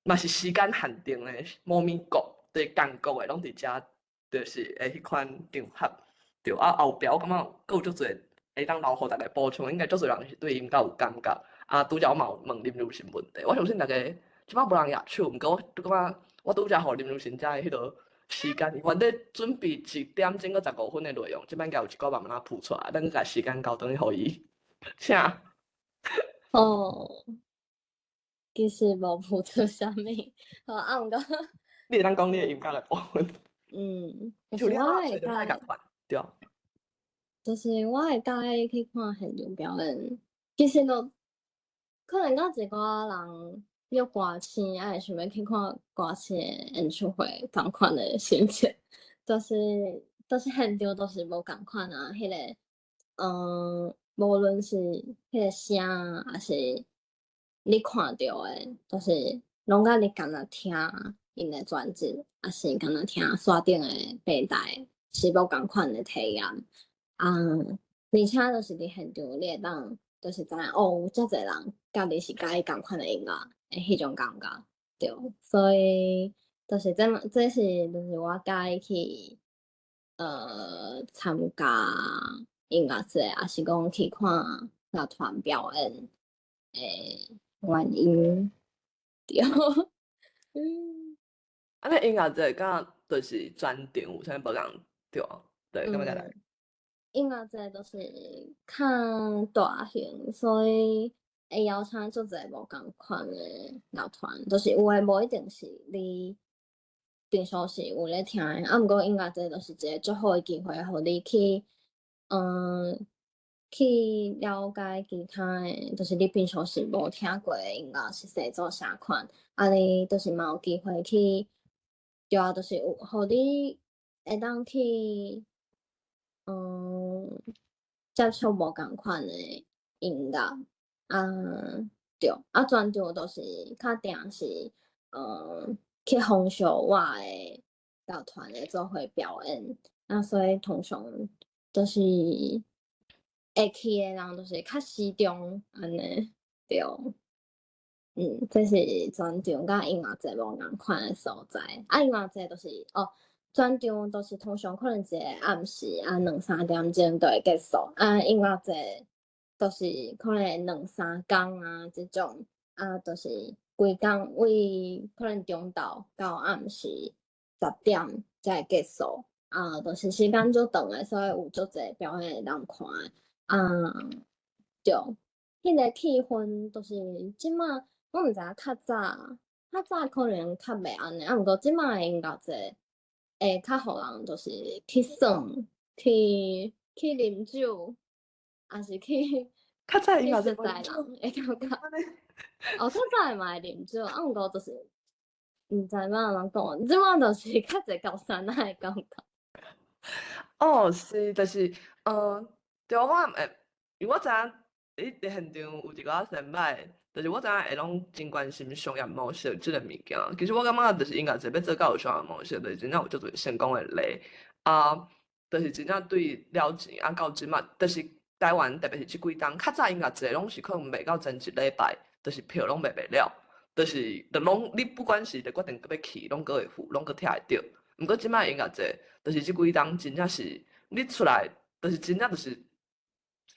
嘛是時間限定的某物國，對共國的攏佇遮，就是會彼款場合。對，啊後壁我感覺閣有足濟會當留予逐家補充，應該足濟人是對音樂有感覺。啊，拄才我嘛有問林如神問題，我相信逐家這擺無人舉手，毋過我感覺我拄才予林如神遮的彼個時間，伊原底準備1點鐘閣15分的內容，這擺應該有一寡慢慢仔鋪出來，咱閣共時間交轉去予伊，請。哦，其實無鋪出啥物，好啊，毋過你會當講你的音樂的部分。嗯，就你我會共款，對。就是我會佮意去看現場表演，其實都可能佮一寡人約歌星，啊會想欲去看歌星的演唱會仝款的心情，就是現場都是無仝款啊，彼個無論是彼個聲，抑是你看著的，就是攏佮你干焦聽𪜶的專輯，抑是干焦聽山頂的白台，是無仝款的體驗。啊，而且就是佇現場，你會當就是知影哦，有遮濟人佮你是佮意仝款的音樂的彼種感覺，對。所以就是這嘛，這是就是我佮意去參加音樂節，抑是講去看樂團表演的原因，對。啊，那音樂節佮就是專場有啥物無仝對？對，感覺來。音樂節就是較大型，所以會邀請足濟無仝款的樂團，就是有的無一定是你平常時有咧聽的，啊，毋過音樂節就是一個足好的機會，予你去了解其他的，就是你平常時無聽過的音樂是製作啥款，啊，你就是嘛有機會去，對啊，就是有予你會當去接觸無仝款的音樂，啊，對，啊，專場就是較定是，去分享我的樂團的做伙表演，啊，所以通常就是會去的人就是較死忠按呢，對。這是專場佮音樂節無仝款的所在，啊，音樂節就是哦。專場都是通常可能一個暗時啊，兩三點鐘就會結束。啊，音樂節就是可能兩三工啊，這種啊，就是規工為可能中晝到暗時10點才會結束。啊，就是時間足長的，所以有足濟表演會當看。啊，對，彼個氣氛就是這馬我毋知影較早，較早可能較袂按呢，啊，毋過這馬的音樂節會較予人就是去耍，去啉酒，抑是去較早音樂去熟似人會感覺。哦，較早的嘛會啉酒，啊，毋過就是毋知欲按怎講，這馬就是較濟高山仔的感覺。哦，是，就是，對，我會，因為我知影你佇現場有一寡先輩，就是我知影會攏真關心商業模式這個物件。其實我感覺就是音樂節欲做到有商業模式，就是真正有足濟成功的例。啊，就是真正對了錢啊，到這馬，就是台灣特別是這幾冬，較早音樂節攏是可能賣到前一禮拜，就是票攏賣袂了，就是就攏你不管是就決定閣欲去，攏閣會付，攏閣拆會著。毋過這馬音樂節，就是這幾冬真正是你出來，就是真正就是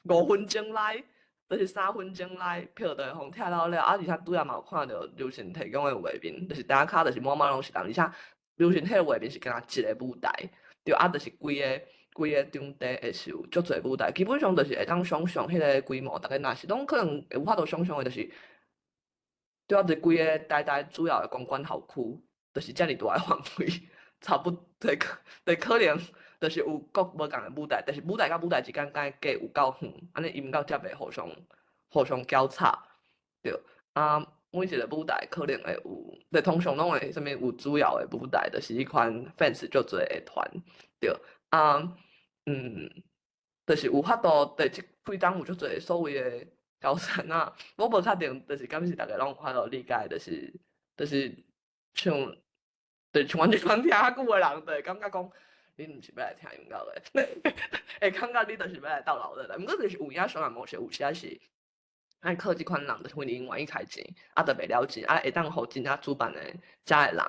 5分鐘內，就是3分鐘內票就會予拆到了，啊，而且拄仔嘛有看著流行提供的畫面，就是台跤就是滿滿攏是人，而且流行彼个畫面是干焦一個舞台，對，啊，就是規個場地會是有足濟舞台，基本上就是會當想像彼個規模，逐家若是攏可能會有法度想像的，就是對啊，就是規个台大主要的公館校區，就是遮爾大的範圍，差不多，就可能就是有各無仝的舞台，但是舞台佮舞台之間敢會隔有夠遠，按呢音到才袂互相交叉，對。啊，每一個舞台可能會有，就通常攏會啥物有主要的舞台，就是彼款 fans 足濟的團，對。啊，就是有法度，對這幾冬有足濟所謂的高山啊，我無確定，就是敢是逐家攏有法度理解，就是像，就是像阮這款聽較久的人，就會感覺講，你毋是欲來聽音樂的，會感覺你就是欲來鬥鬧熱的。毋過就是有影商業模式，有時是愛靠這款人，就是因為𪜶願意開錢，啊，就賣了錢，啊，會當予真正主辦的遮的人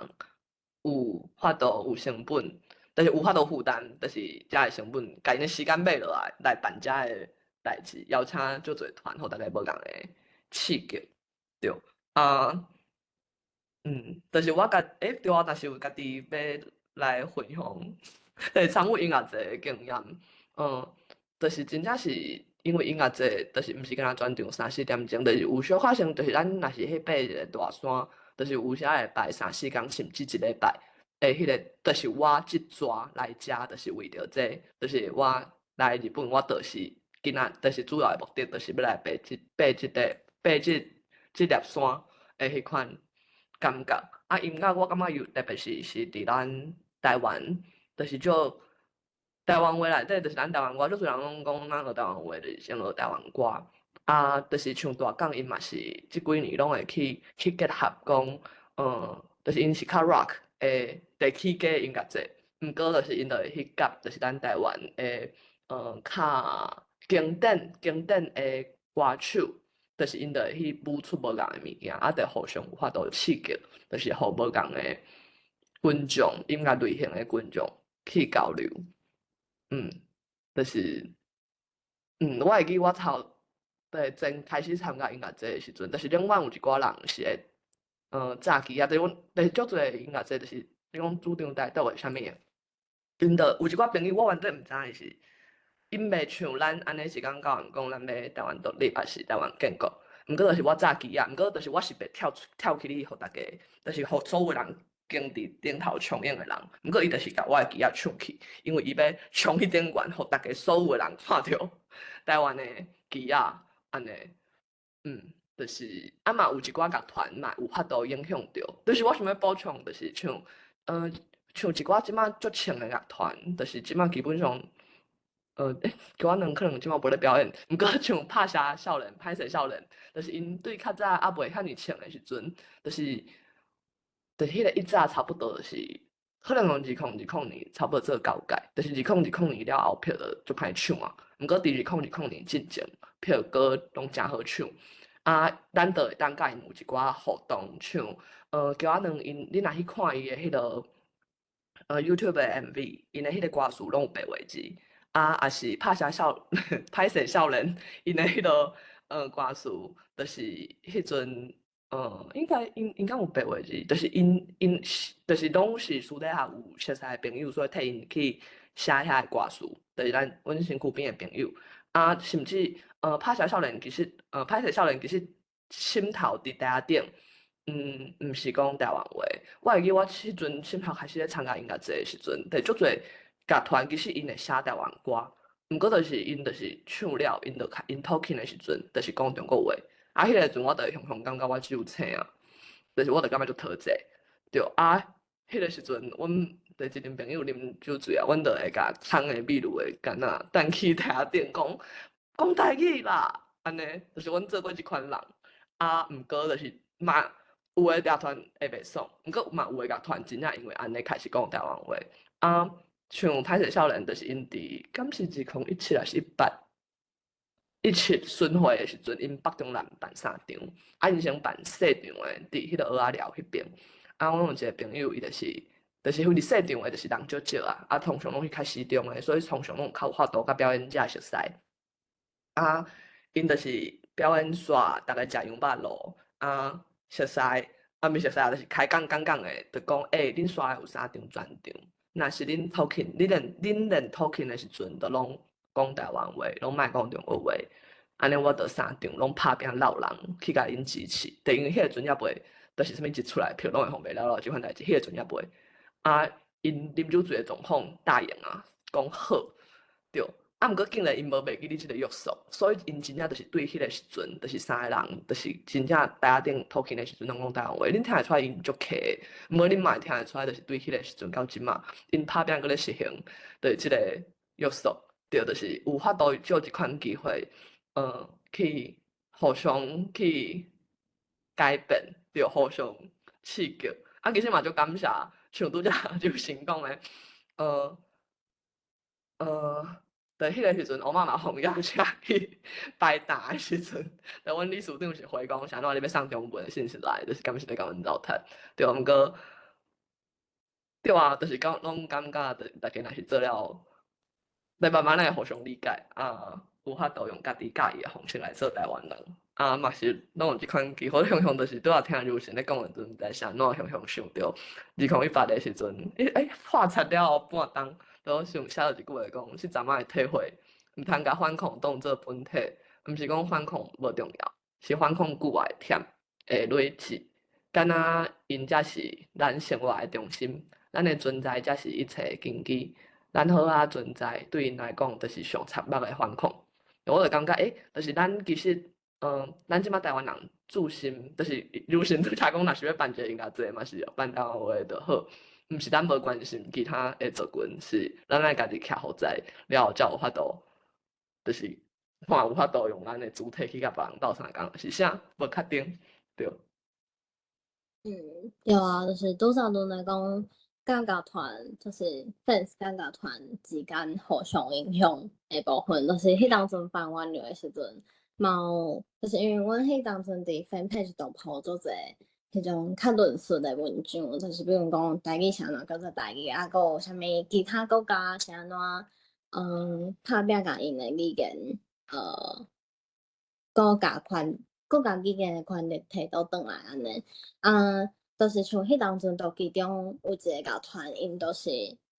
有法度有成本，就是有法度負擔，就是遮的成本，共𪜶的時間買落來來辦遮的代誌，邀請足濟團，予逐家無仝的刺激，對，啊，就是我家，對我若是有家己欲來分享，參與音樂節的經驗，就是真正是因為音樂節，就是毋是干焦專場三四點鐘，就是有小可先，就是咱若是去爬一個大山，就是有時會排三四工，甚至一禮拜。彼個，就是我這逝來遮，就是為著這個，就是我來日本，我就是今仔就是主要的目的，就是欲來爬這粒山的彼款感覺。啊，音樂我感覺又特別是佇咱台灣，就是做台灣話內底，就是咱台灣歌，足濟人攏講咱學台灣話，就是先學台灣歌。啊，就是像大港𪜶嘛是這幾年攏會去結合講，就是𪜶是較 rock 的地起家音樂節，毋過就是𪜶就會去夾，就是咱台灣的較經典的歌手，就是𪜶就會去舞出無仝的物件，啊，就互相有法度刺激，就是予無仝的群眾，音樂類型的群眾去交流。就是，我會記我頭對前開始參加音樂節的時陣，就是兩晚有一寡人是會，早期啊，就是阮，就是足濟音樂節，就是你講主張台獨的啥物的，𪜶就有一寡朋友，我完全毋知影伊是，𪜶袂像咱按呢一工到晚講咱欲台灣獨立，抑是台灣建國，毋過就是我早期啊，毋過就是我是袂跳出跳起去予大家，就是予所有人經佇頂頭衝影的人，毋過伊就是共我的旗仔搶去，因為伊欲衝去頂懸，予大家所有的人看著台灣的旗仔，按呢，就是啊嘛有一寡樂團嘛有法度影響著，就是我想欲補充，就是像一寡這馬足穿的樂團，就是這馬基本上，欸，歌仔可能這馬無咧表演，毋過像拍蛇少年、歹勢少年，就是𪜶對較早猶袂遐爾穿的時陣，就是彼個一早差不多就是，可能講2020年差不多做交界，就是2020年了後票就足歹搶啊。毋過佇2020年進前，票閣攏誠好搶。啊，咱就會當佮𪜶有一寡互動，像橋仔軟𪜶，你若去看伊的彼個YouTube 的 MV，𪜶的彼個歌詞攏有白話字。啊，抑是拍謝少年，𪜶的彼個歌詞，就是彼陣。應該𪜶敢有白話字，就是𪜶是就是攏是私底下有熟似的朋友，所以替𪜶去寫遐個歌詞，就是咱阮身軀邊的朋友。啊，甚至拍謝少年其實心頭佇台仔頂，毋是講台灣話。我會記我彼陣心頭開始咧參加音樂節的時陣，就足濟樂團其實𪜶會寫台灣歌，毋過就是𪜶就是唱了，𪜶就𪜶 talking 的時陣，就是講中國話。啊，彼個時陣我就會雄雄感覺我只有青啊，就是我就感覺足討濟，對啊，彼個時陣，阮佇一陣朋友啉酒醉啊，阮就會共空的秘魯的罐仔，擲去台仔頂講講台語啦，按呢，就是阮做過這款人。啊，毋過就是嘛，有的樂團會袂爽，毋過嘛有的樂團真正因為按呢開始講台灣話。啊，像歹勢少年，就是𪜶佇敢是2017抑是18？17巡迴的時陣，𪜶北中南辦三場，啊，𪜶先辦細場的，佇彼個蚵仔寮彼邊。啊，阮有一個朋友，伊就是因為細場的，就是人少少啊，啊，通常攏是較死忠的，所以通常攏有較有法度佮表演者熟似。啊，𪜶就是表演煞，逐家食羊肉爐，啊，熟似，啊，毋是熟似，就是開講講講的，就講，欸，恁煞有三場專場，若是恁 talking，恁連 talking 的時陣，都攏講台灣話，攏莫講中國話，按呢我就三場攏拍拚摎人去共𪜶支持。就因為彼個陣猶袂，就是啥物一出來票攏會予賣了了，這款代誌，彼個陣猶袂。啊，𪜶啉酒醉的狀況答應啊，講好，對。啊，毋過竟然𪜶無袂記得這個約束，所以𪜶真正就是對彼個時陣，就是三個人，就是真正台仔頂 talking 的時陣攏講台灣話，恁聽會出來𪜶足客，毋過恁嘛會聽會出來，就是對彼個時陣到這馬，𪜶拍拚閣咧實行，就是這個約束。對，就是有法度借這款機會，去互相去改變，對，互相刺激。啊，其實嘛足感謝，像拄才就先講的，佇彼個時陣，我媽媽予邀請去擺檔的時陣，就阮理事長是回講，啥怎你欲送中文的信息來，就是敢是咧共阮糟蹋。對，毋過，對啊，就是講攏感覺，就大家若是做了。來慢慢來互相理解啊，有法度用家己佮意的方式來做台灣人啊，嘛是攏有這款機會，雄雄就是拄仔聽柔神咧講的時陣，毋知啥怎雄雄想著2018的時陣，欸破產了後半冬，都想寫了一句話講，是昨仔的體會，毋通共反抗當做本體，毋是講反抗無重要，是反抗久會忝，會累積，敢若𪜶才是咱生活的中心，咱的存在才是一切的根基。咱好仔存在對𪜶來講，就是上殘暴的反抗。我就感覺，欸，就是咱其實，咱這擺台灣人自心，就是如神拄才講，若是欲辦一個音樂節嘛，是辦台灣話的就好，毋是咱無關心其他的族群，是咱愛家己徛予在了後，才有法度，就是看有法度用咱的主體去共別人鬥相共，是啥？無確定，對。嗯，對啊，就是拄才論來講，佮樂團就是 fans 佮樂團之間互相影響的部分，就是彼當陣辦挽留的時陣，嘛有，就是因為阮彼當陣佇 fan page 度 po 足濟彼種較論述的文章，就是比如講台語是按怎叫做台語，啊，閣有啥物其他國家是按怎，拍拚共𪜶的語言，閣共權，閣共語言的權力提倒轉來按呢，啊，就是像彼當陣，就其中有一個樂團，𪜶就是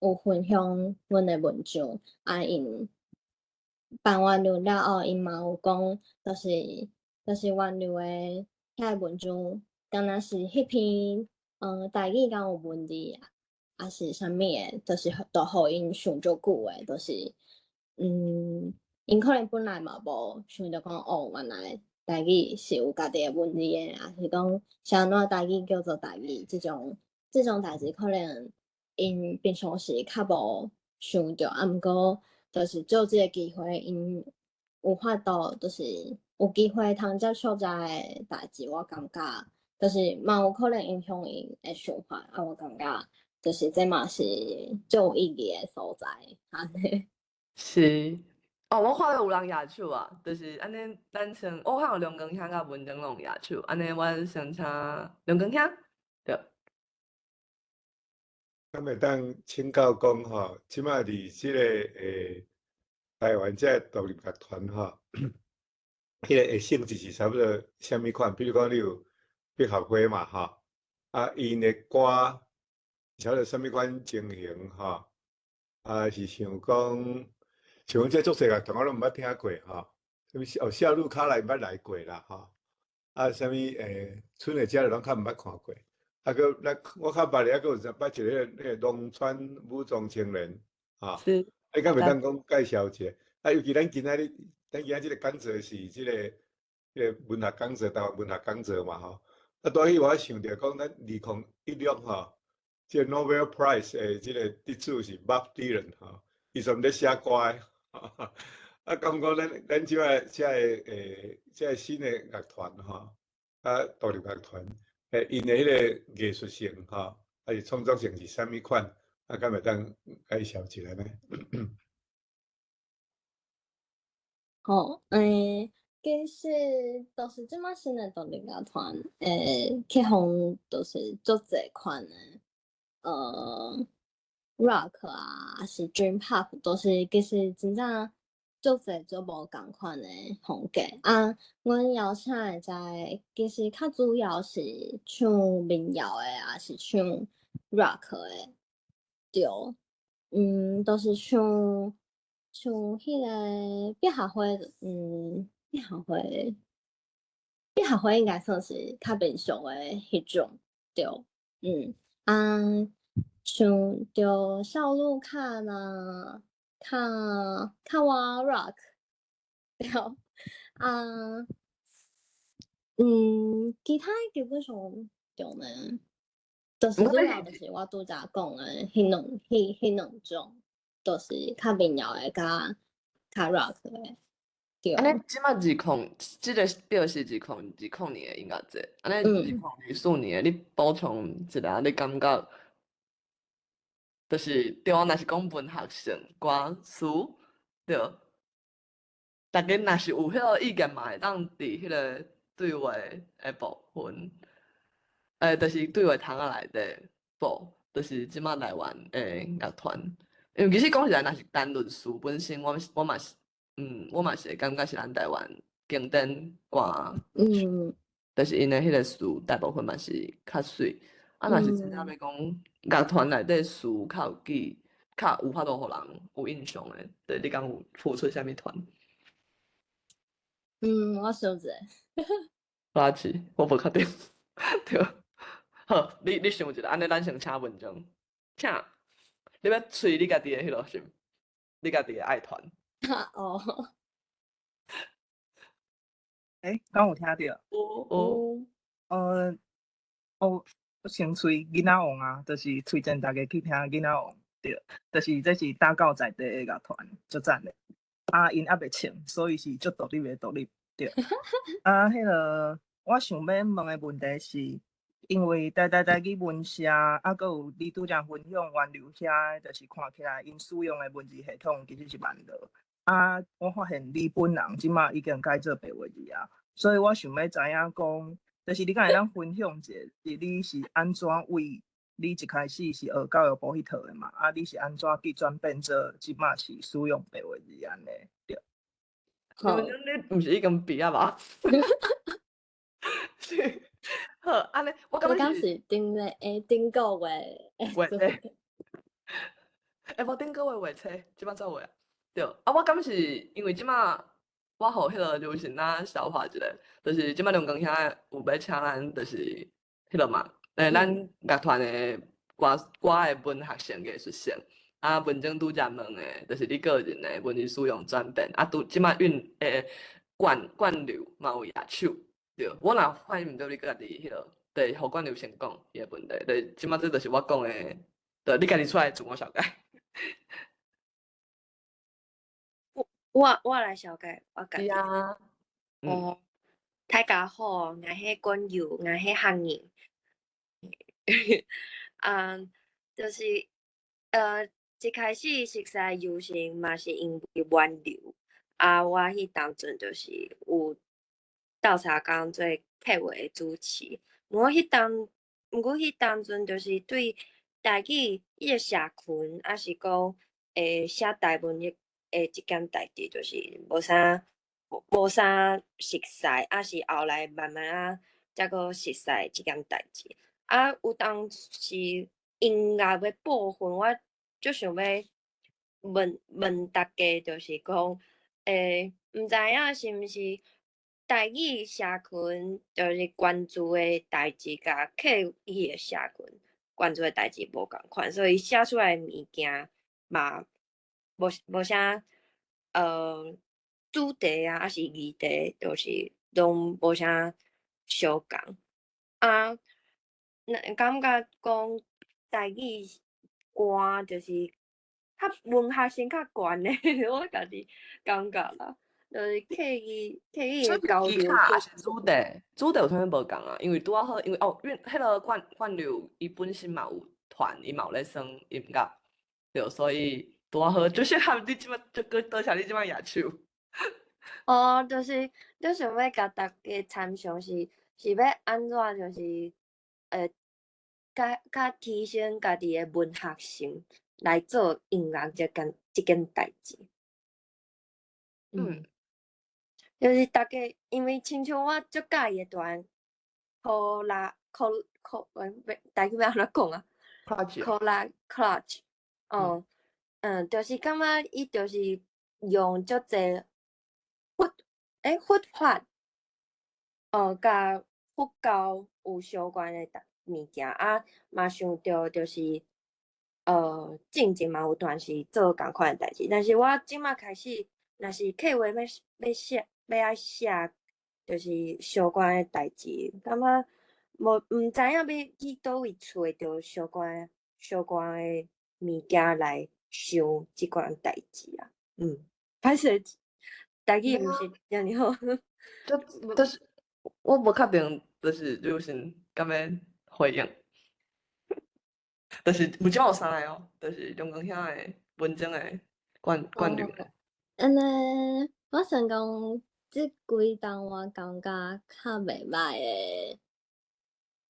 有分享阮的文章，啊，𪜶辦完了了後，𪜶嘛有講，就是挽留的遐個文章，敢若是彼篇，台語敢有文字，抑是啥物的，就是都予𪜶想足久的，就是，𪜶可能本來嘛無想著講，哦，原來台語是有家己的文字的，抑是講是按怎台語叫做台語，這種代誌可能𪜶平常時較無想著，啊，毋過就是借這個機會，𪜶有法度，就是有機會通接觸這个代誌，我感覺就是嘛有可能影響𪜶的想法，啊，我感覺就是這嘛是足有意義的所在，按呢。是。哦，我看著有人舉手啊，就是按呢，咱先，我看有梁光兄佮文珍攏有舉手，按呢，阮先請梁光兄，對。敢會當請教講吼，這擺佇這個台灣這個獨立樂團吼，彼個的性質是差不多啥物款？比如講，你有百合花嘛吼，啊，𪜶的歌差不多啥物款情形吼？啊，是想講，像阮這足濟樂團我攏毋捌聽過吼，啥物哦，夏路卡來毋捌來過啦吼，啊，啥物春的家攏較毋捌看過。啊，閣咱我較捌的，抑閣有捌一個彼個農村武裝青年，吼，你敢會當講介紹一下？啊，尤其咱今仔日，咱今仔這個講座是這個文學講座，台灣文學講座嘛吼。啊，拄仔彼我想著講，咱2016吼，這個 Nobel Prize 的這個得主是 Bob Dylan 吼，伊煞咧寫歌的。啊，敢講咱這擺這個新的樂團吼，啊，獨立樂團。𪜶的彼個藝術性吼，抑是創作性是啥物款？啊，敢會當介紹一下呢？好，其實就是這擺新的獨立樂團，曲風就是足濟款的，rock 啊，抑是 dream pop，都是其實真正足濟足無仝款的風格。啊，阮邀請的這個其實較主要是唱民謠的，抑是唱 rock 的，對，都是像彼個百合花，百合花應該算是較民俗的彼種，對，啊，像著小路卡啦，較倚 rock，對，啊，其他基本上對呢，就是主要就是我拄才講的彼兩種，就是較民謠的佮較 rock 的。對。按呢，這擺二空，這個表是2020年的音樂節，按呢2024年的，你補充一下，你感覺，就是對我若是講文學性歌詞，對，大家若是有彼個意見嘛，會當佇彼個對話的部分，就是對話窗仔內底報，就是這擺台灣的樂團，因為其實講實在，若是單論詞本身，我嘛是會感覺是咱台灣經典歌，就是𪜶的彼個詞大部分嘛是較媠，啊，若是真正欲講樂團內底詞較有記，較有法度予人有印象的，對，你敢有譜出啥物團？我想一下。我是，我無確定。對，好，你想一下，按呢咱先請文章，請。你欲揣你家己的彼落是毋？你家己的愛團。哦。欸，敢有聽著？有有。哦，我先揣囡仔王啊，就是推薦大家去聽囡仔王，對，就是這是打狗在地的樂團，足讚的。啊，𪜶猶未穿，所以是足獨立的獨立，對。啊，彼个我想欲問的問題是，因為台台台語文社，啊，閣有你拄才分享源流遐，就是看起來𪜶使用的文字系統其實是萬樂。啊，我發現你本人這馬已經改做白話字啊，所以我想欲知影講，就是你敢會當分享一下，是你是按怎為你一開始是學教育部彼套的嘛？啊，你是按怎去轉變做這馬是使用白話字按呢？對。你你毋是已經畢業吧？是，好，按呢，我感覺是頂咧，欸，頂個月月冊，欸，無頂個月月冊，這擺做話啊？對，啊，我感覺是因為這馬我予彼個劉神仔消化一下，就是這馬龍江兄有欲請咱，就是彼個嘛，欸，咱樂團的歌歌的文學性藝術性，啊，文靜拄才問的，就是你個人的文字使用轉變，啊，拄這馬韻欸貫貫流嘛有舉手，對，我若發現毋對，你家己彼個，對，予貫流先講伊的問題，對，這馬這就是我講的，對，你家己出來自我紹介。我來紹介，我家己。啊。哦，大家好，𠊎係冠佑，𠊎係客人。嗯，就是一開始熟似游行嘛是因為源流，啊，我彼當陣就是有鬥相共做客話的主持。毋過彼當陣就是對台語伊个社群，抑是講寫台文的這件代誌，就是無啥熟似，抑是後來慢慢仔才閣熟似這件代誌。啊，有當時音樂的部分，我足想欲問問大家，就是講，毋知影是毋是台語社群就是關注的代誌，佮客語的社群關注的代誌無仝款，所以寫出來的物件嘛無啥主題啊，抑是議題，就是攏無啥相仝。啊，那感覺講台語歌就是較文學性較懸的，我家己感覺啦，就是客語的交流。抑是主題，主題有啥物無仝啊？因為拄仔好，因為哦，因彼个貫貫流伊本身嘛有團，伊嘛有咧耍音樂，對，所以拄仔好就適合你這馬，就閣多謝你這馬舉手。哦，就是你想欲共大家參詳是欲按怎，就是較提升家己的文學性來做音樂這件代誌。就是大家因為親像我足佮意的團，科拉科科，台語欲按怎講啊？科拉 Clutch，哦，就是感覺伊就是用足濟佛法，哦，佮佛教有相關的物件，啊，嘛想著就是，進前嘛有段是做仝款的代誌，但是我這馬開始，若是客話欲寫，欲愛寫，就是相關的代誌，感覺無毋知影欲去佗位揣著相關的物件來想這款代誌啊，歹勢，台語毋是遮爾好。就是我無確定，就是劉神敢欲回應，就是有這有三个哦，就是龍江兄的文章的貫貫流。按呢，我想講，這幾冬我感覺較袂䆀的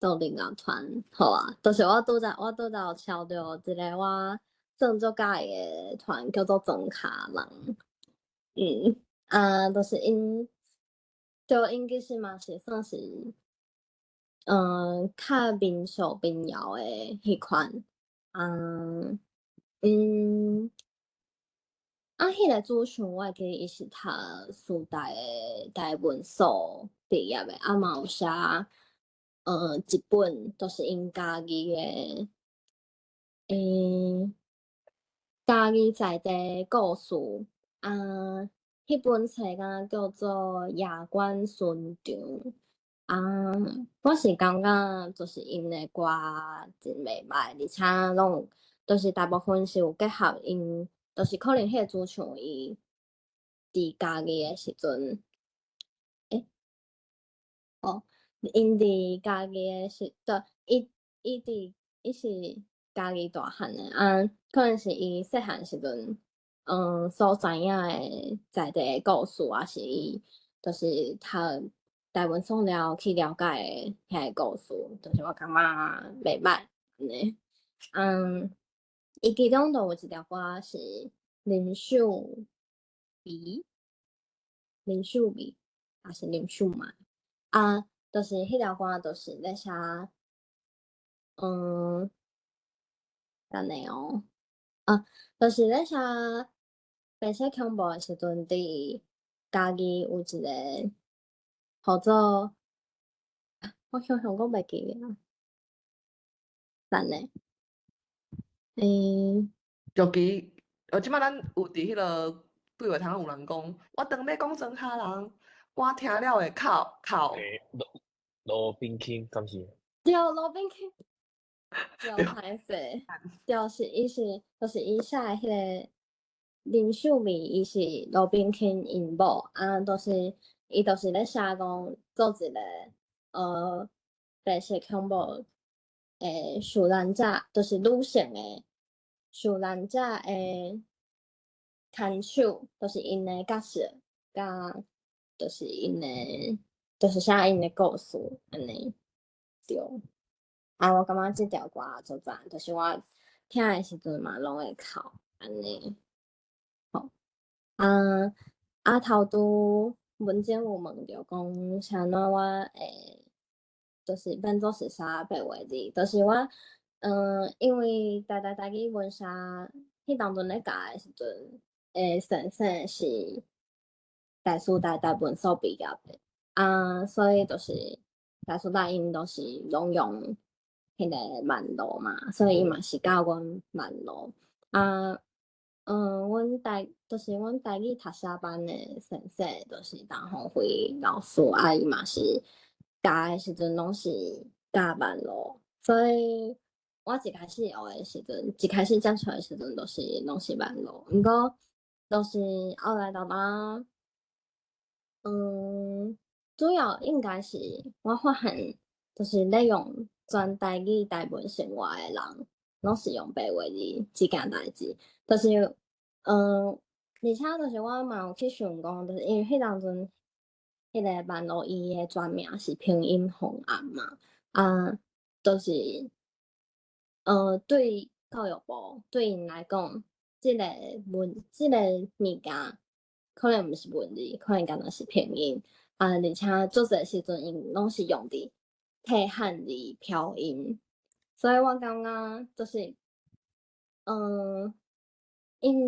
獨立樂團，好啊，就是我拄才有撨著一个我算足佮意的團，叫做莊跤人。啊，就是𪜶，對，𪜶其實嘛是算是，較民俗民謠的彼款，啊，彼个主唱我會記伊是讀師大的台文所畢業的，啊嘛有寫，一本都是𪜶家己的，家己在地故事啊，彼本册敢若叫做《夜观巡场》啊，我是感覺就是𪜶的歌真袂䆀，而且攏就是大部分是有結合𪜶，就是可能彼個主唱伊佇家己的時陣，欸，哦，𪜶佇家己的時，對，伊是家己大漢的啊，可能是伊細漢時陣，所知影的在地的故事，抑是伊就是讀台文書了去了解的遐个故事，就是我感覺袂䆀按呢。伊其中就有一條歌是林秀美，林秀美，抑是林秀梅啊，就是彼條歌就是咧寫，等下哦，啊，就是咧寫白色恐怖的時陣，佇家己有一個號做，我想想閣袂記得啊，等下，欸，尤其，這擺咱有佇彼个對話窗有人講，我當欲講莊跤人，我聽了會哭哭。欸，羅賓卿敢是？對，羅賓卿。對，歹勢，對，是伊是，就是伊寫的彼个林秀美，伊是羅賓卿𪜶某，啊，就是伊就是咧寫講做一个白色恐怖的受難者，就是女性的受難者的牽手，就是𪜶的角色，佮就是𪜶的，就是寫𪜶的故事，按呢，對。啊，我感覺這條歌足讚，就是我聽的時陣嘛，攏會哭，按呢。好，啊啊頭拄文靜有問著講，啥物我會，就是變做是寫白話字，就是我，因為台語文社彼當陣咧教的時陣，的先生是台師大台文所畢業的，啊，所以就是台師大𪜶都是攏用彼个萬路嘛，所以伊嘛是教阮萬路。啊，阮台就是阮台語讀寫班的先生，就是陳鴻輝老師，啊，伊嘛是教的時陣攏是教萬路，所以我一開始學的時陣，一開始接觸的時陣，就是攏是萬路。毋過，就是後來逐逐，主要應該是我發現，就是咧用全台語台文生活的人，攏是用白話字這件代誌，就是，而且就是我嘛有去想講，就是因為彼當陣，彼个萬路伊的全名是拼音方案嘛，啊，就是，對教育部對𪜶來講，這个文這个物件可能毋是文字，可能敢若是拼音，啊，而且足濟時陣𪜶攏是用佇替漢字飄音，所以我感覺就是，𪜶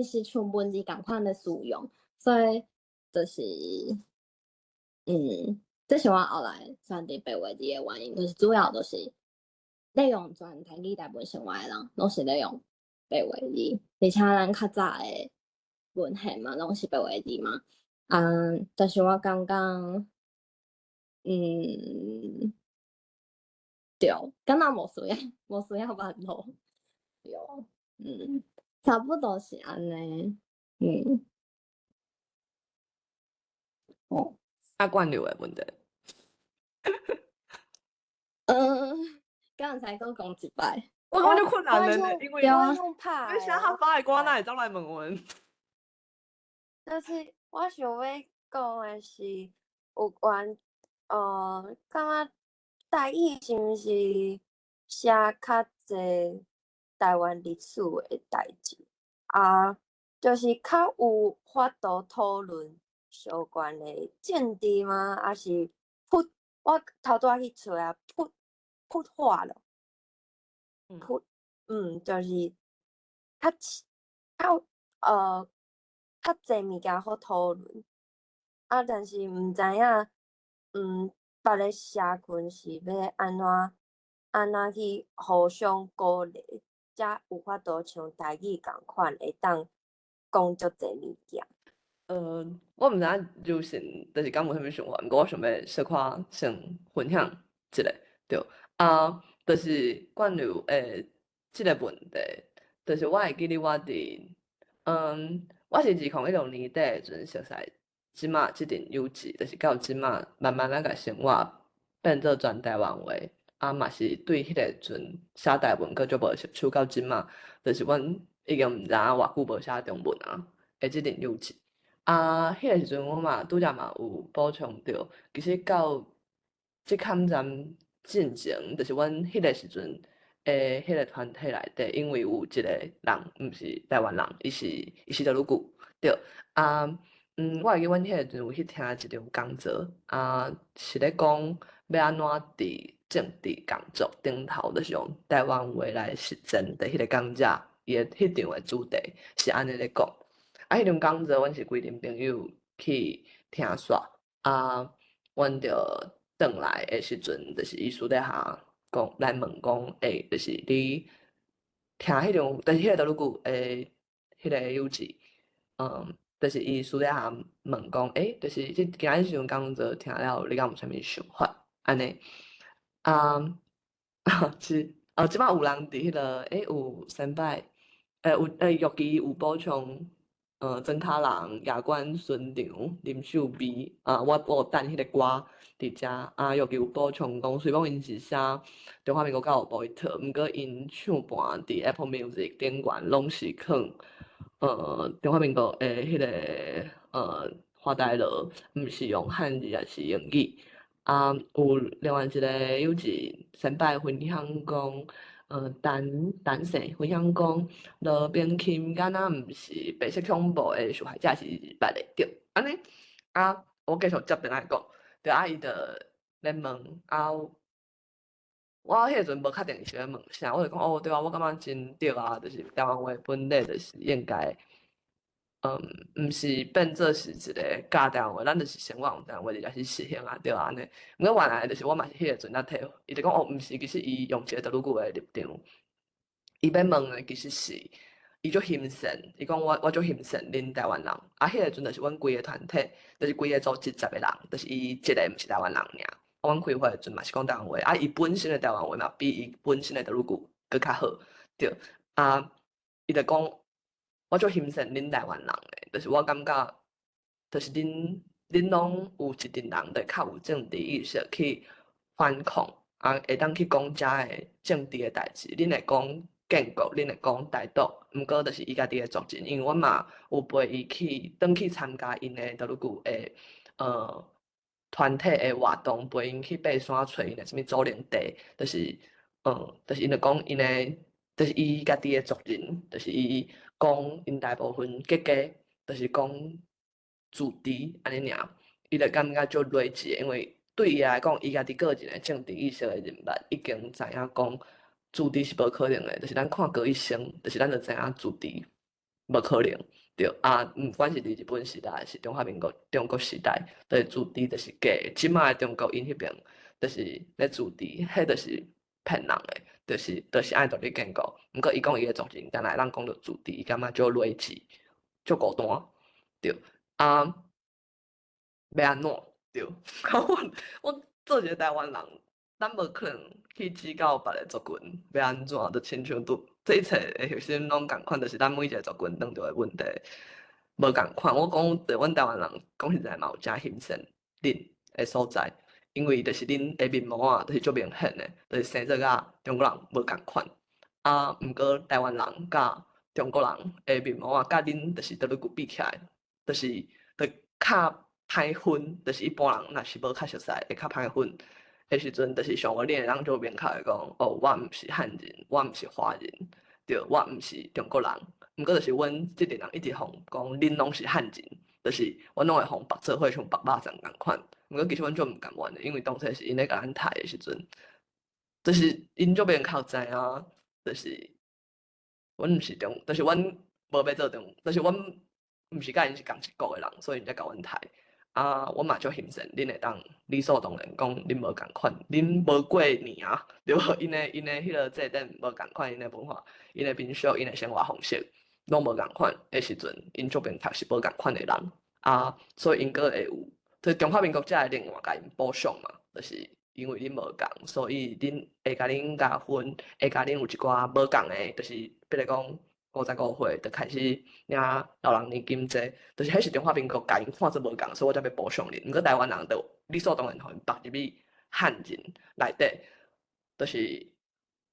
是像文字仝款咧使用，所以就是，這是我後來選擇白話字的原因，就是主要就是咧用全台語台文生活的人，攏是咧用白話字，而且咱較早的文獻嘛，攏是白話字嘛，啊，但是我感覺，對，敢若無需要萬路，對，差不多是按呢，哦，啊，慣流的問題。敢會使閣講一擺？我感覺就困難的呢，因為我用拍你寫較發的歌，哪會走來問阮？就是我想欲講的是有關，感覺台語是毋是寫較濟台灣歷史的代誌？啊，就是較有法度討論相關的政治嗎？抑是普？我頭拄仔去揣啊，普普話咯，普，就是較濟物件好討論。啊，但是毋知影，別个社群是欲按怎去互相鼓勵。才有法度像台語仝款，會當講足濟物件。我毋知影柔成就是敢有啥物想法，毋過我想欲小可先分享一下，對。啊，就是關於這个問題，就是我會記得我佇，我是2016年底的時陣熟似這馬這陣有志，就是到這馬慢慢仔共生活變做全台灣話，啊嘛是對彼個時陣寫台文閣足無熟手，到這馬就是阮已經毋知影偌久無寫中文啊，的這陣幼稚。啊，彼個時陣我嘛拄才嘛有補充著，其實到這坎站進前，就是阮彼個時陣的彼個團體內底，因為有一個人毋是台灣人，伊是德魯固，對。啊，我會記阮彼個時陣有去聽一場講座，啊，是咧講欲按怎佇政治工作頂頭，就是用台灣話來實踐的彼個講者，伊的彼場的主題是按呢咧講。啊，彼場講座，阮是規陣朋友去聽煞，啊，阮就轉來的時陣，就是伊私底下講來問講，欸，就是你聽彼場，就是彼個德魯固的彼個幼稚，就是伊私底下問講，欸，就是這今仔日這場講座聽了，你敢有啥物想法？按呢，啊，是，哦，這擺有人佇彼個，欸，有先擺，有玉琪有補充。曾卡人、亞冠、孫長、林秀美，啊，我有等彼个歌佇遮，啊，玉琪有補充講，雖講𪜶是寫中華民國教育部去毋過𪜶唱盤佇 Apple Music 頂懸攏是囥，中華民國的彼个華大羅，毋是用漢字，抑是英語。啊，有另外一个有一先擺分享講。陳陳姓分享講，羅冰琴敢若毋是白色恐怖的受害者，是別個對，按呢啊，我繼續接轉來講，對啊，伊就咧問啊，我彼個時陣無確定伊是咧問啥，我就講哦，對啊，我感覺真對啊，就是台灣話本來就是應該，毋是變做是一個教台灣話，咱就是生活用台灣話，就是實行啊，對啊，按呢。毋過原來就是我嘛是彼個時陣才體會，伊就講哦，毋是，其實伊用一個德魯固的立場，伊欲問的其實是伊足欣羨，伊講我足欣羨恁台灣人，啊，彼個時陣就是阮規个團體，就是規个組織十個人，就是伊一個毋是台灣人爾。阮開會的時陣嘛是講台灣話，啊，伊本身的台灣話嘛比伊本身的德魯固閣較好，對，啊，伊就講我足欣羨恁台灣人的，就是我感覺，就是恁攏有一陣人就較有政治意識去反抗，啊，會當去講遮的政治的代誌，恁會講建國，恁會講台獨，毋過就是伊家己的族人，因為阮嘛有陪伊去轉去參加𪜶的德魯固的團體的活動，陪𪜶去爬山揣𪜶的啥物祖靈地，就是，就是𪜶就講𪜶的，就是伊家己的族人，就是伊講𪜶大部分客家，就是講自治按呢爾，伊就感覺足睿智的，因為對伊來講，伊家己個人的政治意識的認捌，已經知影講自治是無可能的，就是咱看高一生，就是咱就知影自治無可能。對啊，毋管是佇日本時代，還是中華民國中國時代，就是自治就是假的。這擺的中國𪜶彼邊就是咧自治，彼就是騙人的，就是愛獨立建國。毋過伊講伊的族人，敢若會當講著自治，伊感覺足睿智，足孤單。對啊，欲按怎？對，我做一個台灣人，咱無可能去指教別个族群欲按怎，就親像拄這一切的核心攏仝款，就是咱每一個族群當著的問題無仝款。我講對阮台灣人講實在嘛有誠欣羨恁的所在，因為就是恁的面貌啊，就是足明顯的，就是生做佮中國人無仝款。啊，毋過台灣人佮中國人的面貌啊，佮恁就是德魯固比起來，就是就較歹分，就是一般人若是無較熟似，會較歹分。彼時陣就是像我恁會當足明確的講，哦，我毋是漢人，我毋是華人，對，我毋是中國人。毋過就是阮這陣人一直予講，恁攏是漢人，就是阮攏會予縛做伙像縛肉粽仝款。毋過其實阮足毋甘願的，因為當初是𪜶咧共咱刣的時陣，就是𪜶足明確知影，就是阮毋是中，就是阮無欲做中，就是阮毋是佮𪜶是仝一國的人，所以𪜶才共阮刣。啊，我嘛足欣羡恁會當理所當然講恁無仝款，恁無過年啊，對無？𪜶的彼个祭典無仝款，𪜶的文化、𪜶的民俗、𪜶的生活方式攏無仝款的時陣，𪜶足明確是無仝款的人啊，所以𪜶閣會有，所以中華民國才會另外共𪜶補償嘛，就是因為恁無仝，所以恁會共恁加分，會共恁有一寡無仝的，就是比如講55歲就開始領老人年金這，就是彼是中華民國共𪜶看做無仝，所以我才欲補償恁。毋過台灣人就理所當然予𪜶縛入去漢人內底，就是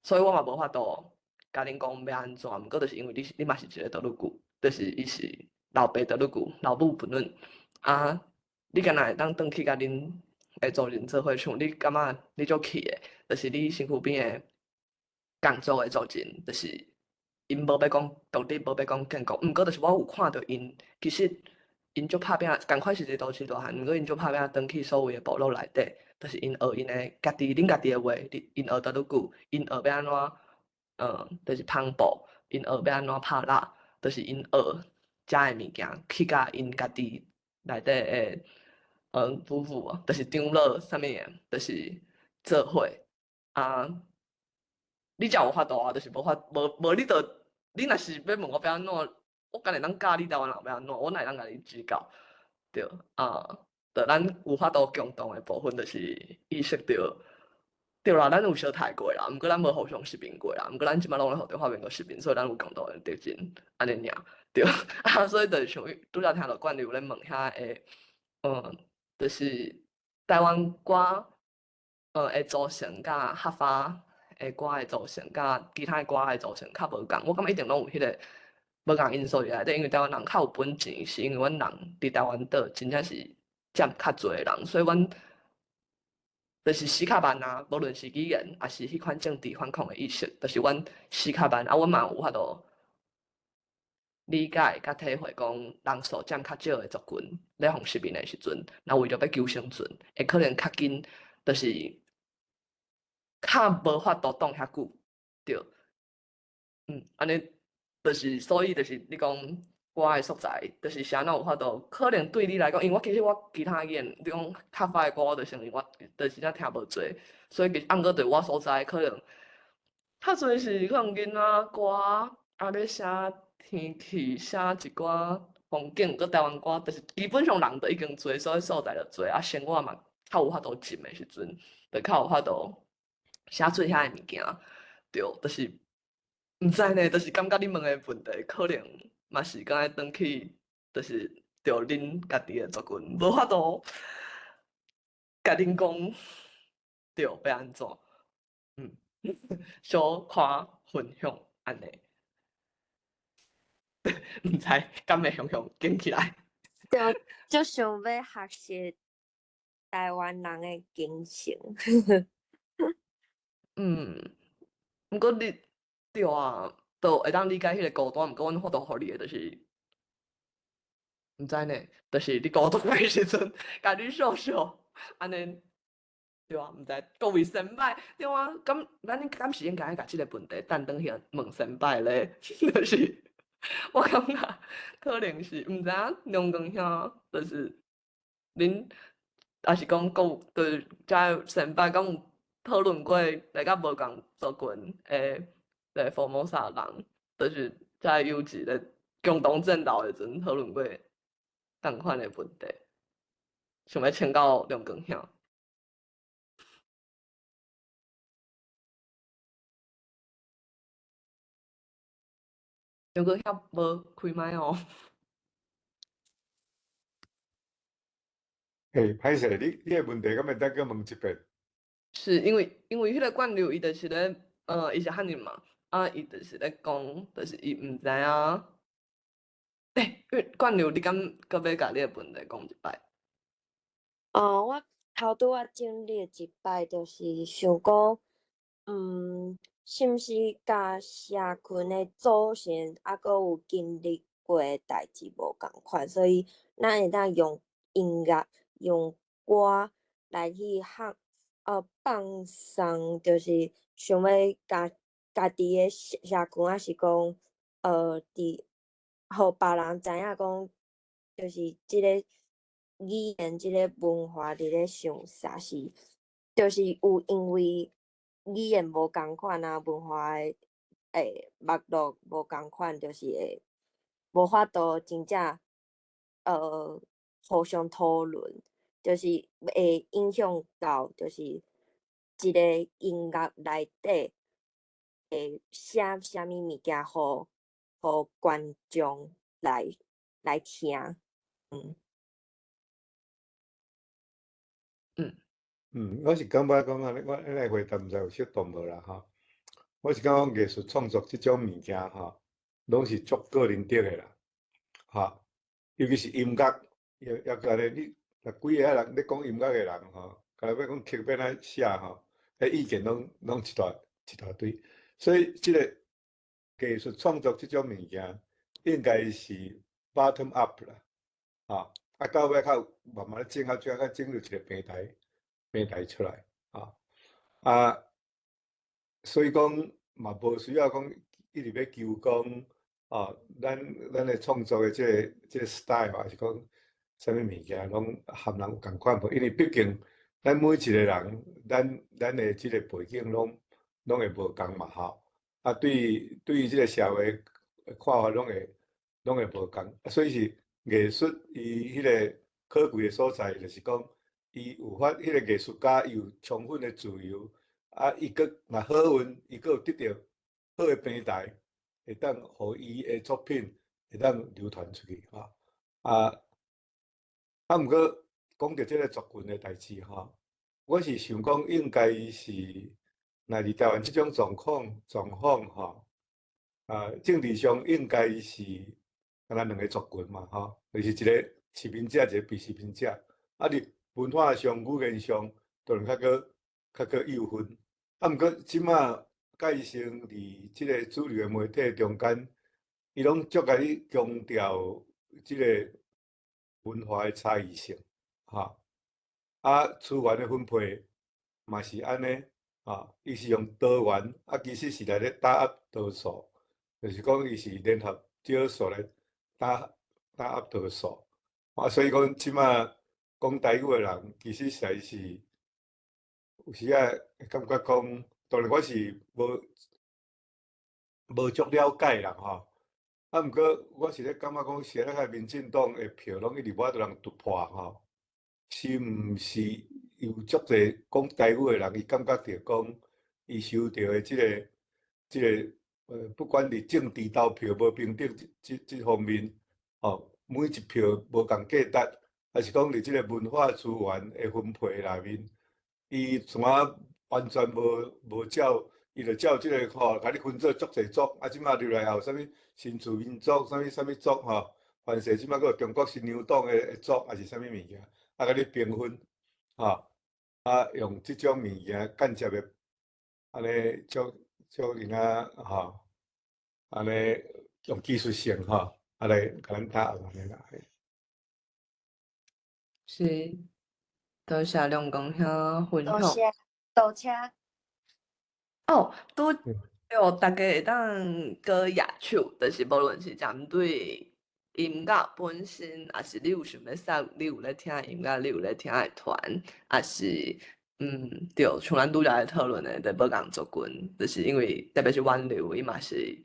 所以我嘛無法度共恁講欲按怎，毋過就是因為你嘛是一個德魯固，就是伊是老爸德魯固，老母不論啊，你敢若會當轉去共恁的族人做伙唱，你感覺你足氣的，就是你身軀邊的仝族的族人，就是𪜶無欲講獨立，無欲講建國，毋過就是我有看著𪜶，其實𪜶足拍拼，仝款是佇都市大漢，毋過𪜶足拍拼轉去所謂的部落內底，就是𪜶學𪜶的家己，恁家己的話，𪜶學德魯固，𪜶學欲按怎，就是縫布，𪜶學欲按怎拍蠟，就是𪜶學遮的物件，去共𪜶家己內底的，夫婦啊，就是長老啥物的，就是做伙啊。你才有法度啊，就是無法無無你著，你若是欲問我欲按怎，我敢會當教你台灣人欲按怎，我哪會當共你指教？對啊，著咱有法度共同的部分，就是意識著，對啦，咱有相刣過啦，毋過咱無互相殖民過啦，毋過咱這擺攏咧予中華民國殖民，所以咱有共同的敵人，按呢爾，對啊，所以就是像拄才聽著冠劉咧問遐個，就是台灣歌，的組成佮客家的歌的組成，佮其他的歌的組成較無仝，我感覺一定攏有彼个無仝因素佇內底，因為台灣人較有本錢，是因為阮人佇台灣島真正是佔較濟的人，所以阮就是死較慢啊，無論是語言，抑是彼款政治反抗的意識，就是阮死較慢啊，阮嘛有法度理解佮體會，講人數佔較少的族群咧予殖民的時陣，若為著欲求生存，會可能較緊，就是較無法度擋遐久，對，按呢，就是所以就是你講我的素材，就是啥若有法度，可能對你來講，因為我其實我其他語言，你講客家的歌，我就承認我就是真正聽無濟，所以其實毋過對我所在可能較濟是可能囡仔歌，啊咧寫天氣，寫一寡風景，閣台灣歌，就是基本上人都已經濟，所以素材就濟，啊生活嘛較有法度浸的時陣，就較有法度寫出遐个物件，對，就是毋知呢，就是感覺你問的問題可能嘛是敢愛轉去，就是著恁家己的族群，無法度共恁講，對，欲按怎，小可分享按呢，毋知敢會雄雄緊起來？對，足想欲學習台灣人的精神。毋過你對啊，都會當理解彼個孤單，毋過阮法度予你的就是，毋知呢，就是你孤單的時陣，共你笑笑，按呢，對啊，毋知各位先輩，對啊，敢咱敢是應該共這個問題等轉去問先輩咧？就是我感覺可能是毋知影梁光兄，就是恁，抑是講閣有對遮先輩敢有討論過來佮無仝族群的來福摩薩人，就是遮有一个共同戰鬥的時陣討論過仝款的問題，想欲請教梁光兄。梁光兄無開麥哦。欸，歹勢，你的問題敢會當閣問一遍？是因為彼个冠劉伊就是咧，伊是漢人嘛，啊，伊就是咧講，就是伊毋知影。欸，冠劉，你敢閣欲共你的問題講一擺？哦，我頭拄仔整理一擺，就是想講，是毋是佮社群的祖先猶閣有經歷過的代誌無仝款，所以咱會當用音樂、用歌來去放放鬆，就是想欲共家己的社群，抑是講，佇予別人知影講，就是這个语言這个文化佇咧相殺是，就是有因為語言無仝款啊，文化的脈絡無仝款，就是會無法度真正互相討論，就是會影響到就是一个音樂內底會寫啥物物件，予觀眾來聽。我是感覺講按呢，我咱來回答毋知有適當無啦吼。我是感覺藝術創作這種物件吼，攏是足個人的的啦，吼。尤其是音樂，也閣按呢，你若幾个人咧講音樂的人吼，共欲講曲欲按怎寫吼，彼意見攏一大一大堆。所以這個藝術創作這種物件，應該是 bottom up 啦，吼，啊到尾較慢慢整合，最後較整入一個平台出來，啊，所以講嘛無需要講一直欲求講，咱的創作的這個 style，還是講啥物物件，攏含人有仝款無？因為畢竟咱每一個人，咱的這個背景攏會無仝嘛，吼。啊，對於這個社會的看法，攏會無仝。所以是藝術伊彼個可貴的所在，就是講伊有法，彼個藝術家伊有充分的自由，啊，伊閣若好運，伊閣有得著好的平台，會當予伊的作品會當流傳出去，吼。啊，毋過講著這個族群的代誌，吼，我是想講應該是，若佇台灣這種狀況吼，啊，政治上應該是敢若兩個族群嘛，吼，就是一個殖民者，一個被殖民者。啊，佇文化上、語言上，當然較閣有分。啊，毋過這馬改成佇這個主流的媒體中間，伊攏足共你強調這個文化的差異性，吼。啊，資源的分配嘛是按呢，啊，伊是用多元，啊，其實是來咧打壓多數，就是講伊是聯合少數來打壓多數。啊，所以講這馬講台語的人，其實實在是有時仔會感覺講，當然我是無足了解啦，吼。啊，毋過我是咧感覺講，是咧個民進黨的票攏一直無法度人突破吼，是毋是有足濟講台語的人，伊感覺著講，伊受著的這個，不管佇政治投票無平等這方面，吼，每一票無仝價值，還是講佇這個文化資源的分配內面，伊怎啊完全無照，伊就照這個吼，共你分做足濟族，啊，這馬入來也有啥物新住民族，啥物啥物族吼，凡勢這馬閣有中國新娘黨的族，還是啥物物件，啊，共你平分，吼，啊，用這種物件間接的，按呢足足𪜶仔吼，按呢用技術性吼，啊來共咱打按呢啦。是，多謝亮公兄分享。多謝，多謝。哦，拄對，大家會當閣舉手，就是無論是針對音樂本身，抑是你有想欲說，你有咧聽音樂，你有咧聽的團，抑是對，像咱拄才咧討論的，佇無仝族群，就是因為特別是源流，伊嘛是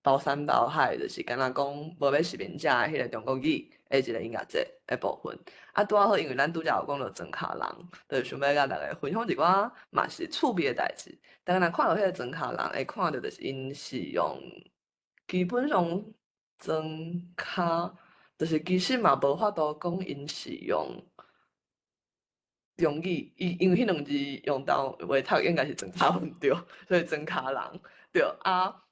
包山包海，就是敢若講無欲殖民者的彼个中國語的一個音樂節的部分。啊，拄仔好，因為咱拄才有講著莊跤人，就是想欲共大家分享一寡嘛是趣味的代誌。逐家若看著彼个莊跤人，會看著就是𪜶是用基本上莊跤，就是其實嘛無法度講𪜶是用中語，伊因為彼兩字用台灣話讀應該是莊跤文對，所以莊跤人對啊。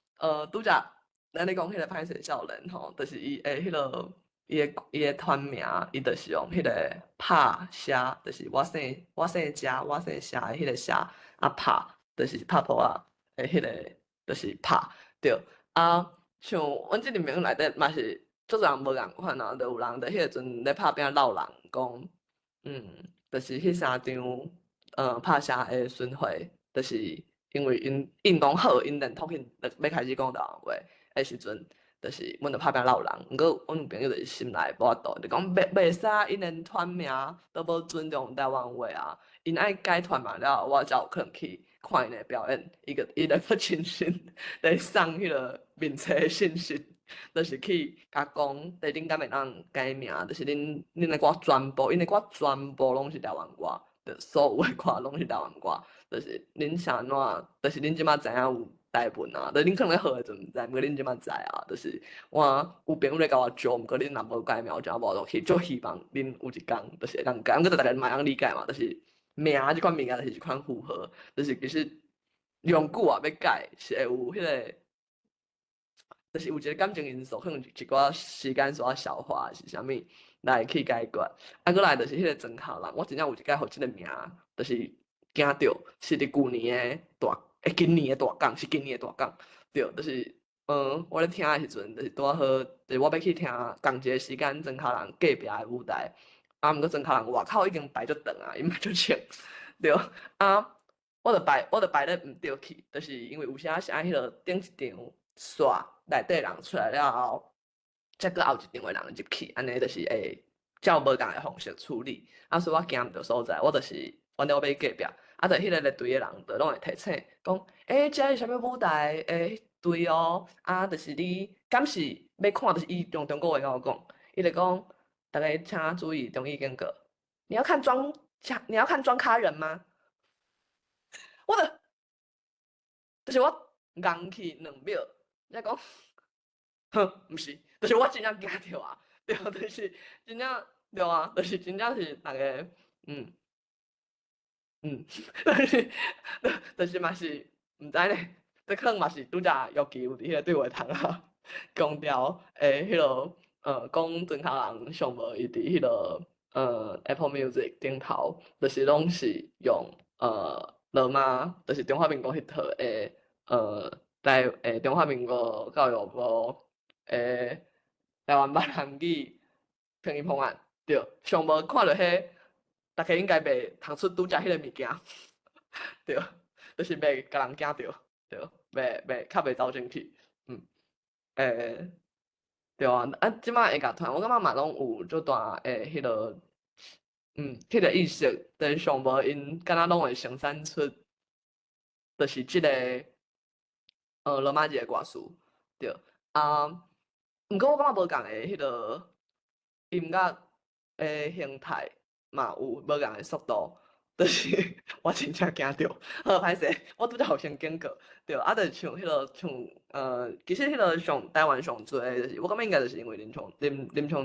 拄才咱咧講彼个歹勢少年吼，就是伊的彼个伊的團名，伊就是用彼个拍謝，就是我姓謝，我姓謝的彼个謝，啊拍就是拍噗仔的彼个，就是拍對啊。像阮這個名內底嘛是足濟人無仝款啊，就有人佇彼個陣咧拍拚鬧人講，就是彼三場拍謝的巡迴，就是因為𪜶講好，𪜶連托去欲開始講台灣話的時陣，就是阮就拍拚落人。毋過阮有朋友就是心內無法度，就講袂袂使，𪜶連團名都無尊重台灣話啊！𪜶愛改團名了後，我才有可能去看𪜶的表演。伊個伊就閣親身咧送彼個面冊的信息，就是去共講，就是恁敢會當改名，就是恁恁的歌全部，𪜶的歌全部攏是台灣歌，就所有的歌攏是台灣歌，就是恁是按怎，就是恁這馬知影有台文啊，就恁可能咧學的時陣毋知，毋過恁這馬知啊，就是我有朋友咧共我招，毋過恁若無改名，我真無法度去，足希望恁有一工就是會當改，毋過逐家嘛會當理解嘛，就是名這款物件就是一款符號，就是其實用久啊欲改是會有彼個，就是有一個感情因素，可能一寡時間需要消化是啥物來去解決。啊，閣來就是彼個莊跤人，我真正有一擺予這個名，就是驚著，是佇舊年的大，欸，今年的大港，是今年的大港，對，就是，我咧聽的時陣，就是拄仔好，就是我欲去聽仝一个時間莊跤人隔壁的舞台，啊，毋過莊跤人外口已經排足長啊，𪜶嘛足穿，對，啊，我就排咧毋對去，就是因為有時是愛彼個頂一場煞內底人出來了後，才閣後一場的人入去，按呢就是會照無仝的方式處理。啊，所以我行毋著所在，我就是反正我欲去隔壁，啊，就彼個列隊的人就攏會提醒講，欸，這是啥物舞台？欸，對哦，啊，就是你敢是欲看，就是伊用中國話共我講，伊就講，逐家請注意中意間隔，你要看裝咖人嗎？我就，就是我戇去2秒，才講，哼，毋是，就是我真正驚著啊，對，就是真正對啊，就是真正是逐家，就是就是嘛是毋知咧，這可能嘛是拄才尤其有佇彼個對話窗仔強調的彼個，講莊跤人上無伊佇彼個Apple Music 頂頭，就是攏是用羅馬，就是中華民國彼套的台中華民國教育部的台灣閩南語拼音方案，對，上無看著彼，逐家應該袂讀出拄才彼个物件，對，就是袂共人驚著，對，袂袂較袂走進去，對啊，啊，這擺的樂團，我感覺嘛攏有足大的彼个，彼个意識，就是上無𪜶敢若攏會生產出，就是這个羅馬字的歌詞，對，啊，毋過我感覺無仝的彼个音樂的形態嘛有無仝的速度，就是我真正驚著，好歹勢，我拄才予先警告，對，啊，就是像彼个像其實彼个上台灣上濟就是，我感覺應該就是因為林昶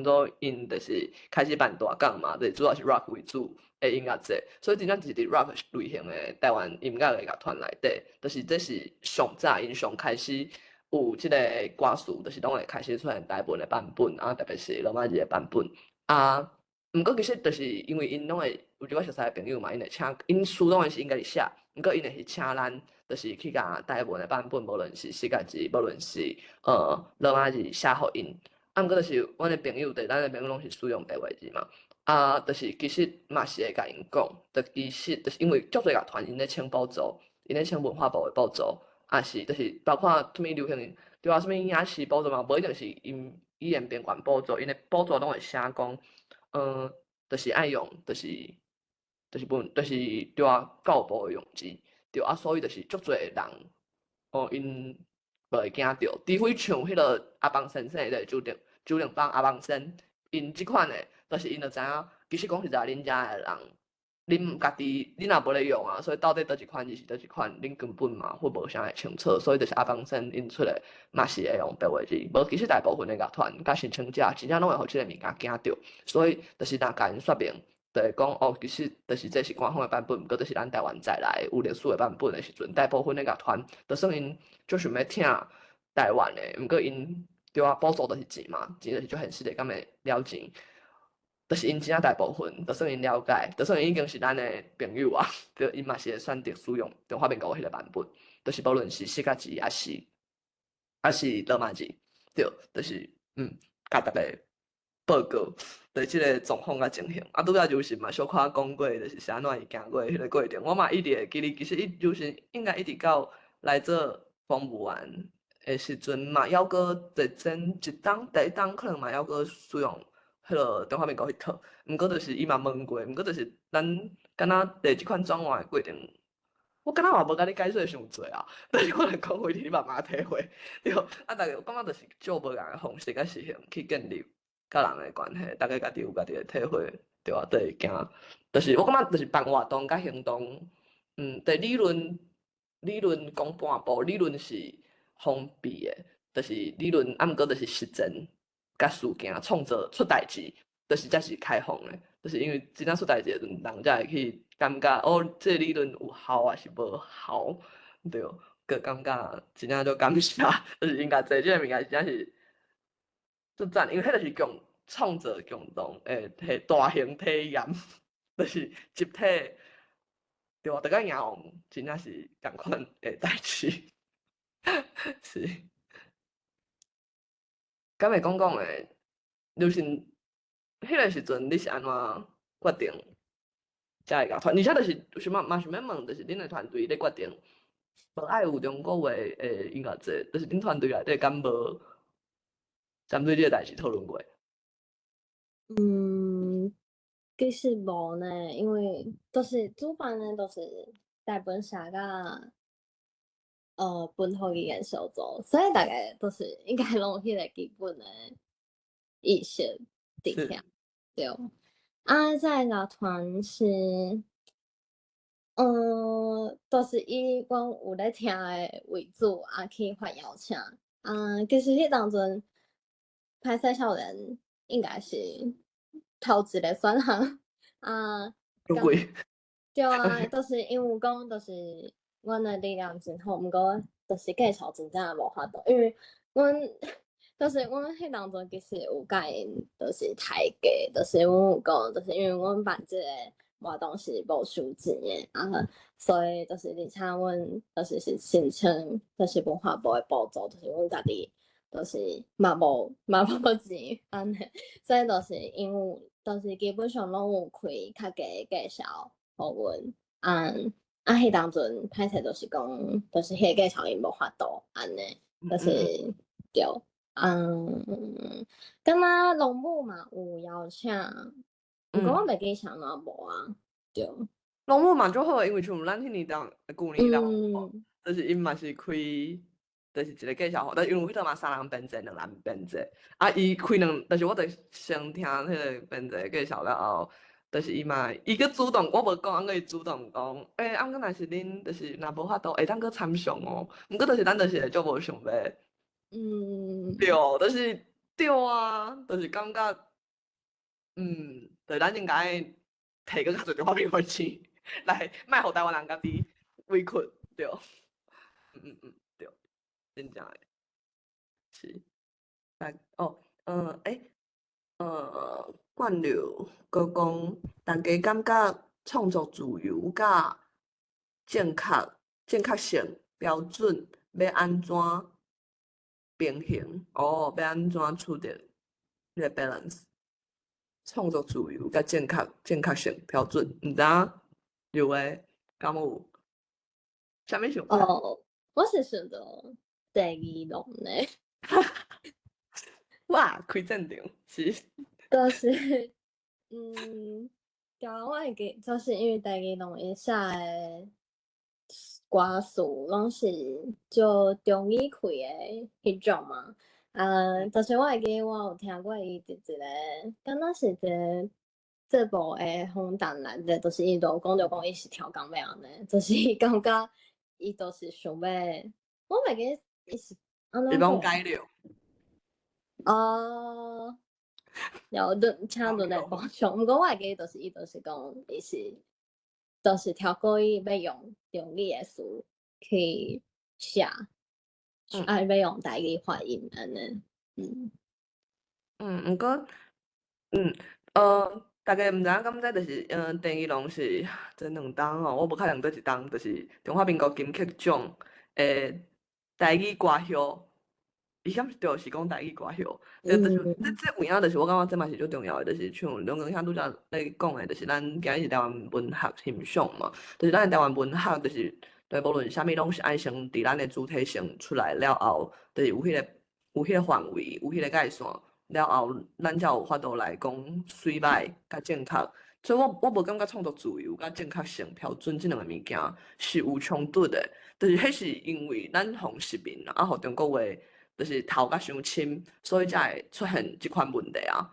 佐𪜶就是開始辦大港嘛，就是主要是 rock 為主的音樂節，所以真正是佇 rock 類型的台灣音樂的樂團內底，就是這是上早𪜶上開始有這個歌詞，就是攏會開始出現台文的版本，啊，特別是羅馬字的版本，啊，毋過其實就是因為𪜶攏會有一寡熟似的朋友嘛，𪜶會請𪜶書當然是𪜶家己寫，毋過𪜶會是請咱，就是去共台文的版本，無論是四個字，無論是羅馬字寫予𪜶。啊，毋過就是阮的朋友，就是咱的朋友攏是使用白話字嘛，啊，就是其實嘛是會共𪜶講，就其實就是因為足濟樂團𪜶咧請補助，𪜶咧請文化部的補助，啊是就是包括啥物流行，對啊，啥物影視補助嘛，無一定是𪜶語言邊緣補助，𪜶的補助攏會寫講，就是愛用，就是本，就是對啊，教育部的用字，對啊，所以就是足濟人，哦，𪜶就會驚著，除非像彼個阿邦先生，就是周定邦阿邦先，𪜶這款的，就是𪜶就知影，其實講實在，恁遮的人，恁家己恁若無咧用啊，所以到底佗一款字是佗一款，恁根本嘛會無啥會清楚，所以就是阿邦先𪜶出來嘛是會用白話字，無其實大部分的樂團佮申請者真正攏會予這個物件驚著，所以就是若共𪜶說明，就會講哦，其實就是這是官方的版本，毋過這是咱台灣在來有歷史的版本的時陣，大部分的樂團就算𪜶足想欲聽台灣的，毋過𪜶對啊，補助就是錢嘛，錢就是足現實的，敢會了錢？就是𪜶真正大部分，就算𪜶了解，就算𪜶已經是咱的朋友啊，對，𪜶嘛是會選擇使用中華民國彼个版本，就是無論是四個字，抑是羅馬字，對，就是共逐家報告，對這个狀況佮情形。啊，拄才就是嘛小可講過，就是是按怎伊行過彼个過程，我嘛一直會記得，其實伊就是應該一直到來做公務員的時陣嘛，猶閣佇前一冬第一冬可能嘛猶閣使用彼個中華民國彼套，毋過就是伊嘛問過，毋過就是咱敢若佇這款轉換的過程，我敢若嘛無共你解說傷濟啊，但是我來講，回你慢慢體會，對，啊，逐家我感覺就是借無仝的方式佮實行去建立佮人的關係，逐家家己有家己的體會，對啊，就會行，就是我感覺就是辦活動佮行動，佇理論講半步，理論是封閉的，就是理論，啊，毋過就是實踐佮事件創造出代誌，就是才是開放的，就是因為真正出代誌的時陣，人才會去感覺哦，這個理論有效抑是無效，對，閣感覺真正足感謝，就是𪜶共做這个物件，真正是足讚，因為彼就是共創造共同的體大型體驗，就是集體，對啊，逐個贏王真正是仝款的代誌，是。敢會講講的，就是彼个時陣你是按怎決定才會共團？而且就是想嘛想欲問，就是恁的團隊咧決定無愛有中國話的音樂節，就是恁團隊內底敢無針對這個代誌討論過？其實無呢，因為都是主辦的，都是大本社佮本土語言小組，所以大家都是應該攏有彼個基本的意識佇遐。對。啊，這個樂團是，都是以阮有咧聽的為主，啊去發邀請。啊，其實彼當陣歹勢少年應該是頭一個選項。啊，有鬼。對啊，都是因為講，就是阮的力量真好，毋過就是繼續真正無法度，因為阮就是阮彼當陣其實有共𪜶，就是抬價，就是阮有講，就是因為阮辦這個活動是無收錢的，啊，所以就是而且阮就是申請，就是文化部的補助，就是阮家己就是嘛無錢按呢，所以就是因為就是基本上攏有開較低的價數予阮，啊啊，彼當陣歹勢就是講，就是彼個價數𪜶無法度按呢，就是對，敢若龍母嘛有邀請，毋過我袂記啥嘛無啊，對。龍母嘛足好的，因為像咱彼年當舊年人，就是𪜶嘛是開，就是一個介紹，但因為彼搭嘛三人編制，兩人編制，啊，伊開兩，就是我著先聽彼個編制介紹了後，就是伊嘛，伊閣主動，我無講，啊，閣伊主動講，欸，啊，毋過若是恁，就是若無法度，會當閣參詳哦。毋過就是咱就是會足無想欲。對，就是對啊，就是感覺，對，咱應該提閣較濟中華民國錢來，莫予台灣人家己委屈，對，對，真正的，是，來，哦，欸，冠柳閣講，大家感覺創作自由佮正確性標準欲按怎平衡？哦，欲按怎取得彼個 balance？創作自由佮正確性標準，毋知影劉的敢有啥物想法？哦，我是想著第二浪呢。哇，開戰場是。就是，對啊，我會記，就是因為第二浪伊寫的歌詞攏是就中語開的彼種嘛。啊，就是我會記我有聽過伊佇一個，敢若是一個節目的訪談內底，就是伊就有講著講伊是跳工欲按呢，就是伊感覺伊就是想欲，我袂記伊是按怎伊攏改了。哦，有你請你來補充，毋過我會記就是伊就是講伊是，就是跳過伊欲用中語的詞去寫，啊，欲用台語發音按呢。毋過，大家毋知影敢知，就是，第二浪是前兩冬吼，我無確定佗一冬，就是中華民國金曲獎的台語歌後，伊敢是對，是講台語歌後，就是這有影，就是我感覺這嘛是足重要的，就是像梁光兄拄才咧講的，就是咱今日是台灣文學欣賞嘛，就是咱的台灣文學，就是對，無論啥物攏是愛先佇咱的主體性出來了後，就是有彼個範圍，有彼個界線了後，咱才有法度來講媠歹佮正確。所以我無感覺創作自由佮正確性標準這兩个物件是有衝突的，就是彼是因為咱予殖民啊，予中國話就是頭較傷深，所以才會出現這款問題啊。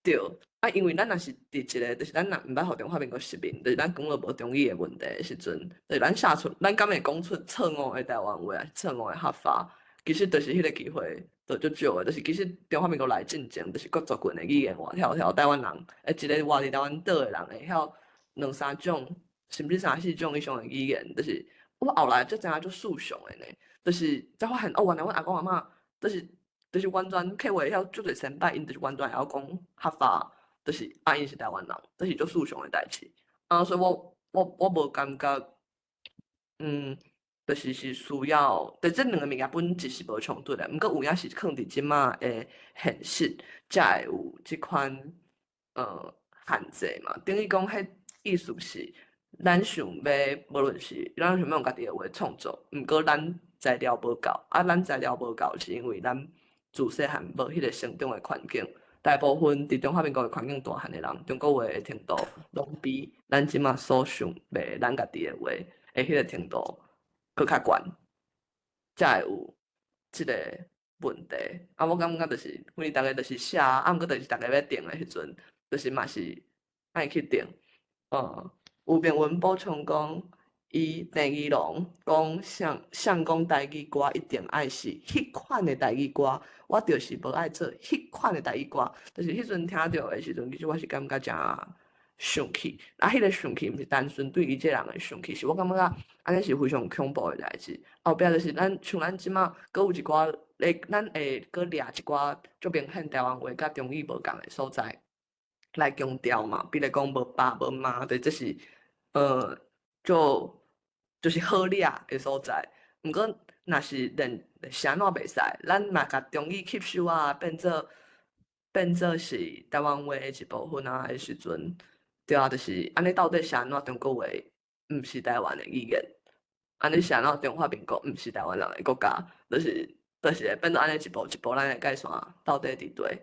對，啊，因為咱若是佇一個，就是咱若毋捌予中華民國殖民，就是咱講了無中語的問題的時陣，就是咱寫出，咱敢會講出錯誤的台灣話，抑是錯誤的客話，其實就是彼個機會就足少的，就是其實中華民國來進前，就是各族群的語言活跳跳，台灣人，一個活佇台灣島的人會曉兩三種，甚至三四種以上的語言，就是我後來才知影足事常的呢，就是才發現哦，原來阮阿公阿嬤，就是完全客話會曉足濟先輩，𪜶就是完全會曉講客話，就是啊，𪜶是台灣人，這是足事常的代誌。啊，所以我無感覺，就是需要，就這兩个物件本質是無衝突的，毋過有影是囥佇這馬的現實，才會有這款限制嘛。等於講，彼意思是，咱想欲，無論是咱想欲用家己的話創作，毋過咱材料無夠，啊，咱材料無夠是因為咱自細漢無彼個成長的環境，大部分佇中華民國的環境大漢的人，中國話的程度攏比咱這馬所想欲咱家己的話的彼個程度閣較懸，才會有這个問題。啊，我感覺就是，因為逐家就是寫，啊，毋過就是逐家欲定的時陣，就是嘛是愛去定。有評文補充講，伊鄭宜農講想想講台語歌一定愛是彼款的台語歌，我就是無愛做彼款的台語歌。就是彼陣聽著的時陣，其實我是感覺誠生氣。啊，彼個生氣毋是單純對伊這個人的生氣，是我感覺按呢是非常恐怖的代誌。後壁就是咱像咱這馬，閣有一寡咧，咱會閣掠一寡足明顯台灣話佮中語無仝的所在來強調嘛。比如講無爸無媽，就這是就是好掠的所在。毋過若是連啥怎袂使，咱若共中語吸收啊，變做是台灣話的一部分啊的時陣，對啊，就是按呢到底是按怎中國話毋是台灣的語言？按呢是按怎中華民國毋是台灣人的國家？就是會變做按呢一步一步，咱的界線到底佇佗？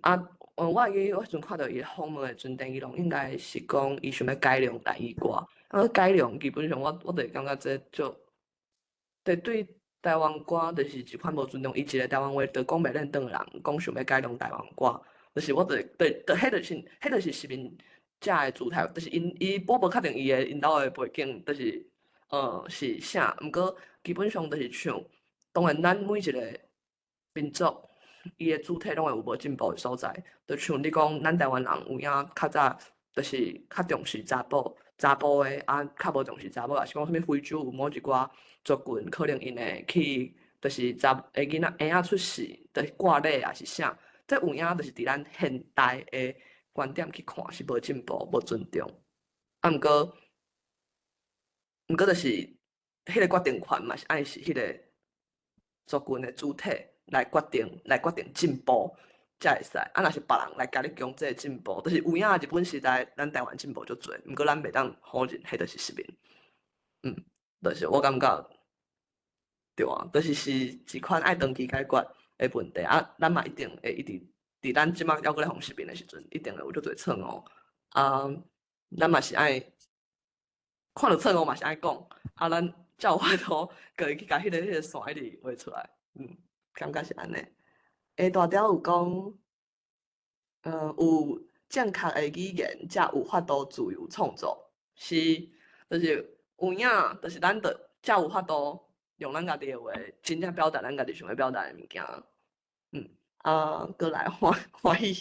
啊，我會記我彼陣看著伊訪問的陣，鄭宜農應該是講伊想欲改良台語歌，啊，改良基本上我就會感覺這足，對台灣歌就是一款無尊重，伊一個台灣話都講袂輪轉的人，講想欲改良台灣歌，就是我就對，就彼就是殖民者的姿態，就是𪜶伊我無確定伊的𪜶兜的背景，就是是啥，毋過基本上就是像，當然咱每一個民族，伊的主體攏會有無進步的所在，就像你講，咱台灣人有影較早就是較重視查埔查埔的，啊，較無重視查某，抑是講啥物非洲有某一寡族群，可能𪜶會去，就是查的囡仔嬰仔出世，就是割禮抑是啥，這有影就是佇咱現代的觀點去看是無進步、無尊重。啊，毋過就是彼个決定權嘛是愛是彼个族群的主體來決定進步才會使。啊，若是別人來共你強制進步，就是有影日本時代咱台灣進步足濟，毋過咱袂當否認，彼就是殖民。就是我感覺對啊，就是一款愛長期解決的問題啊，咱嘛一定會一直佇咱這馬猶閣咧予殖民的時陣，一定會有足濟錯誤。啊，咱嘛是愛看著錯誤嘛是愛講，啊，咱才有法度過去共彼個線一直畫出來。感覺是按呢。大雕有講，有正確的語言，才有法度自由創作，是，就是有影，就是咱著才有法度用咱家己的話，真正表達咱家己想欲表達的物件。啊，閣來歡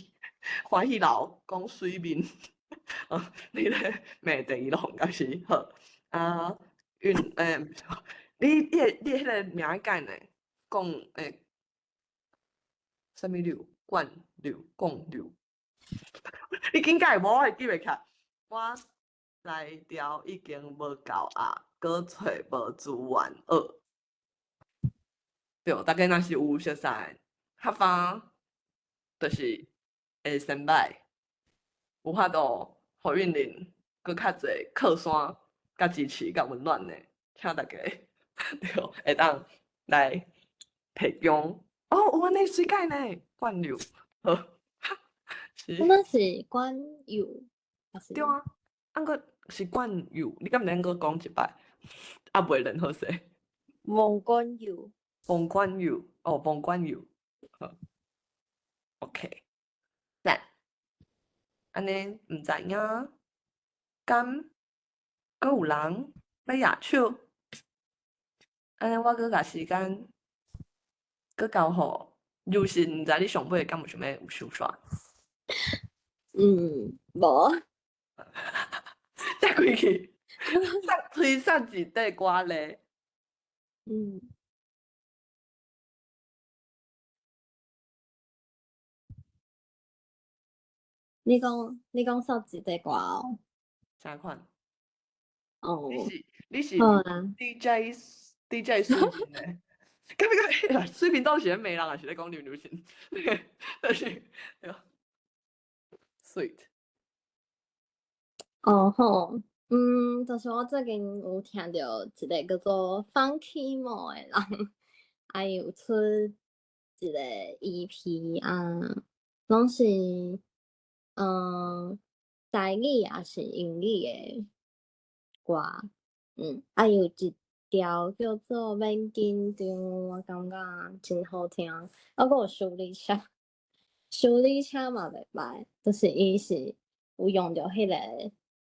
喜老講水面，你咧罵鄭宜農敢是好？啊，運你彼个名改呢？講啥物柳？冠柳、貢柳？你緊改無？我會記袂起來。我材料已經無夠啊，閣揣無資源學。對，大家若是有熟似，較早就是會先擺，有法度予韻玲，閣較濟靠山、佮支持、佮溫暖的，請大家對，會當來提供。哦，有按呢水解呢，灌流，好，是。那是管油，對啊，按過是管油，你敢毋免閣講一擺？啊，袂認好勢。王冠佑。王冠佑，哦，王冠佑，好，OK，讚。按呢毋知影，敢閣有人欲舉手？按呢我閣共時間閣交予尤神，毋知你上尾敢有想欲有收煞？嗯，無。遮規氣，殺推殺一塊歌咧。嗯。你講殺一塊歌哦？啥款？哦。你是好啊。 DJ 水平的，敢欲講水平到是咧罵人，抑是咧講劉劉神？就是對。Sweet。哦好，嗯，就是我最近有聽著一个叫做 Funky Mo 的人，啊伊有出一个 EP 啊，攏是台語抑是英語的歌，啊伊有一條叫做免緊張，我感覺真好聽，啊閣有修理車，修理車嘛袂䆀，就是伊是有用著彼个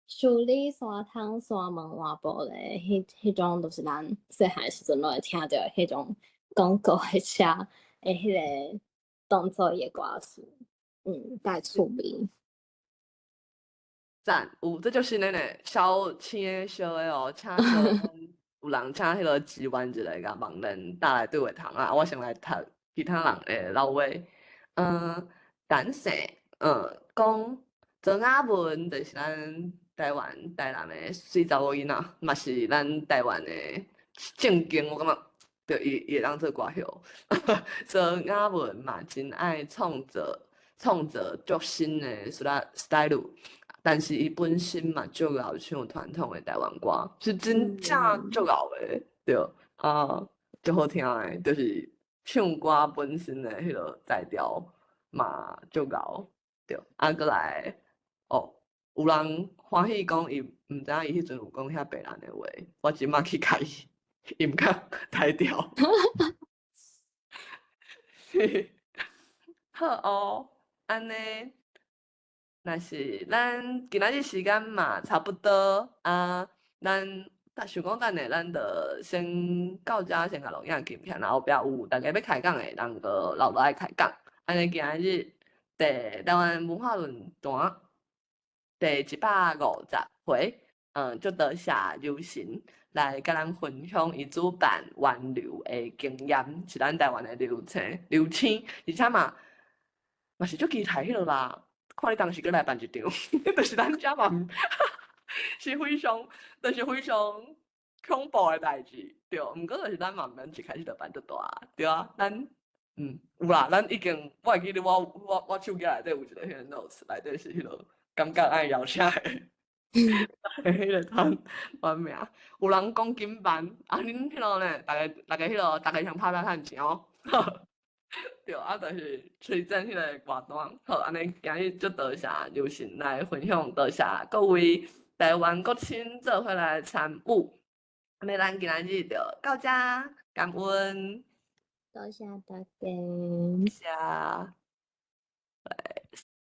修理山窗、山門換玻璃，彼種就是咱細漢時陣攏會聽著彼種廣告的車的彼个當做伊的歌詞，介趣味。讚，有，這就是咱的小青的小的哦，請小有人請彼个支援一下，共網連搭來對話窗啊，我先來讀其他人的老話。陳姓，講莊雅文就是咱台灣台南的媠查某囡仔，嘛是咱台灣的正經，我感覺，對，伊會當做歌后。莊雅文嘛真愛創造足新的 style，但是伊本身嘛足𠢕唱傳統的台灣歌，是真正足𠢕的，對，啊，足好聽的，就是唱歌本身的彼个才調嘛足𠢕，對，啊，閣來，哦，有人歡喜講伊毋知影伊彼陣有講遐白蘭的話，我這馬去共伊，伊毋較台調。好哦，按呢，若是咱今仔日時間嘛差不多啊，咱想講等下咱就先到遮先共錄影翕起來，然後後壁有大家欲開講的人就留落來開講。按呢今仔日第台灣文化論壇第150回，足多謝尤神來共咱分享伊主辦灣流的經驗，是咱台灣的流星，流星，而且嘛是足期待彼落啦。看你當時閣來辦一場，就是咱遮嘛是非常，就是非常恐怖的代誌，對。毋過就是咱嘛毋免一開始就辦足大，對啊。咱有啦，咱已經我會記得我手機內底有一个彼個 notes，內底是彼落感覺愛邀請的，彼个團團名。有人講緊辦，啊恁彼落呢？逐家彼落，逐家先拍拼趁錢哦。對，啊，就是催整彼个歌單。好，按呢今日足多謝劉神來分享，多謝各位台灣國親做伙來參與。按呢，咱今仔日就到遮，感恩。多謝大家。謝。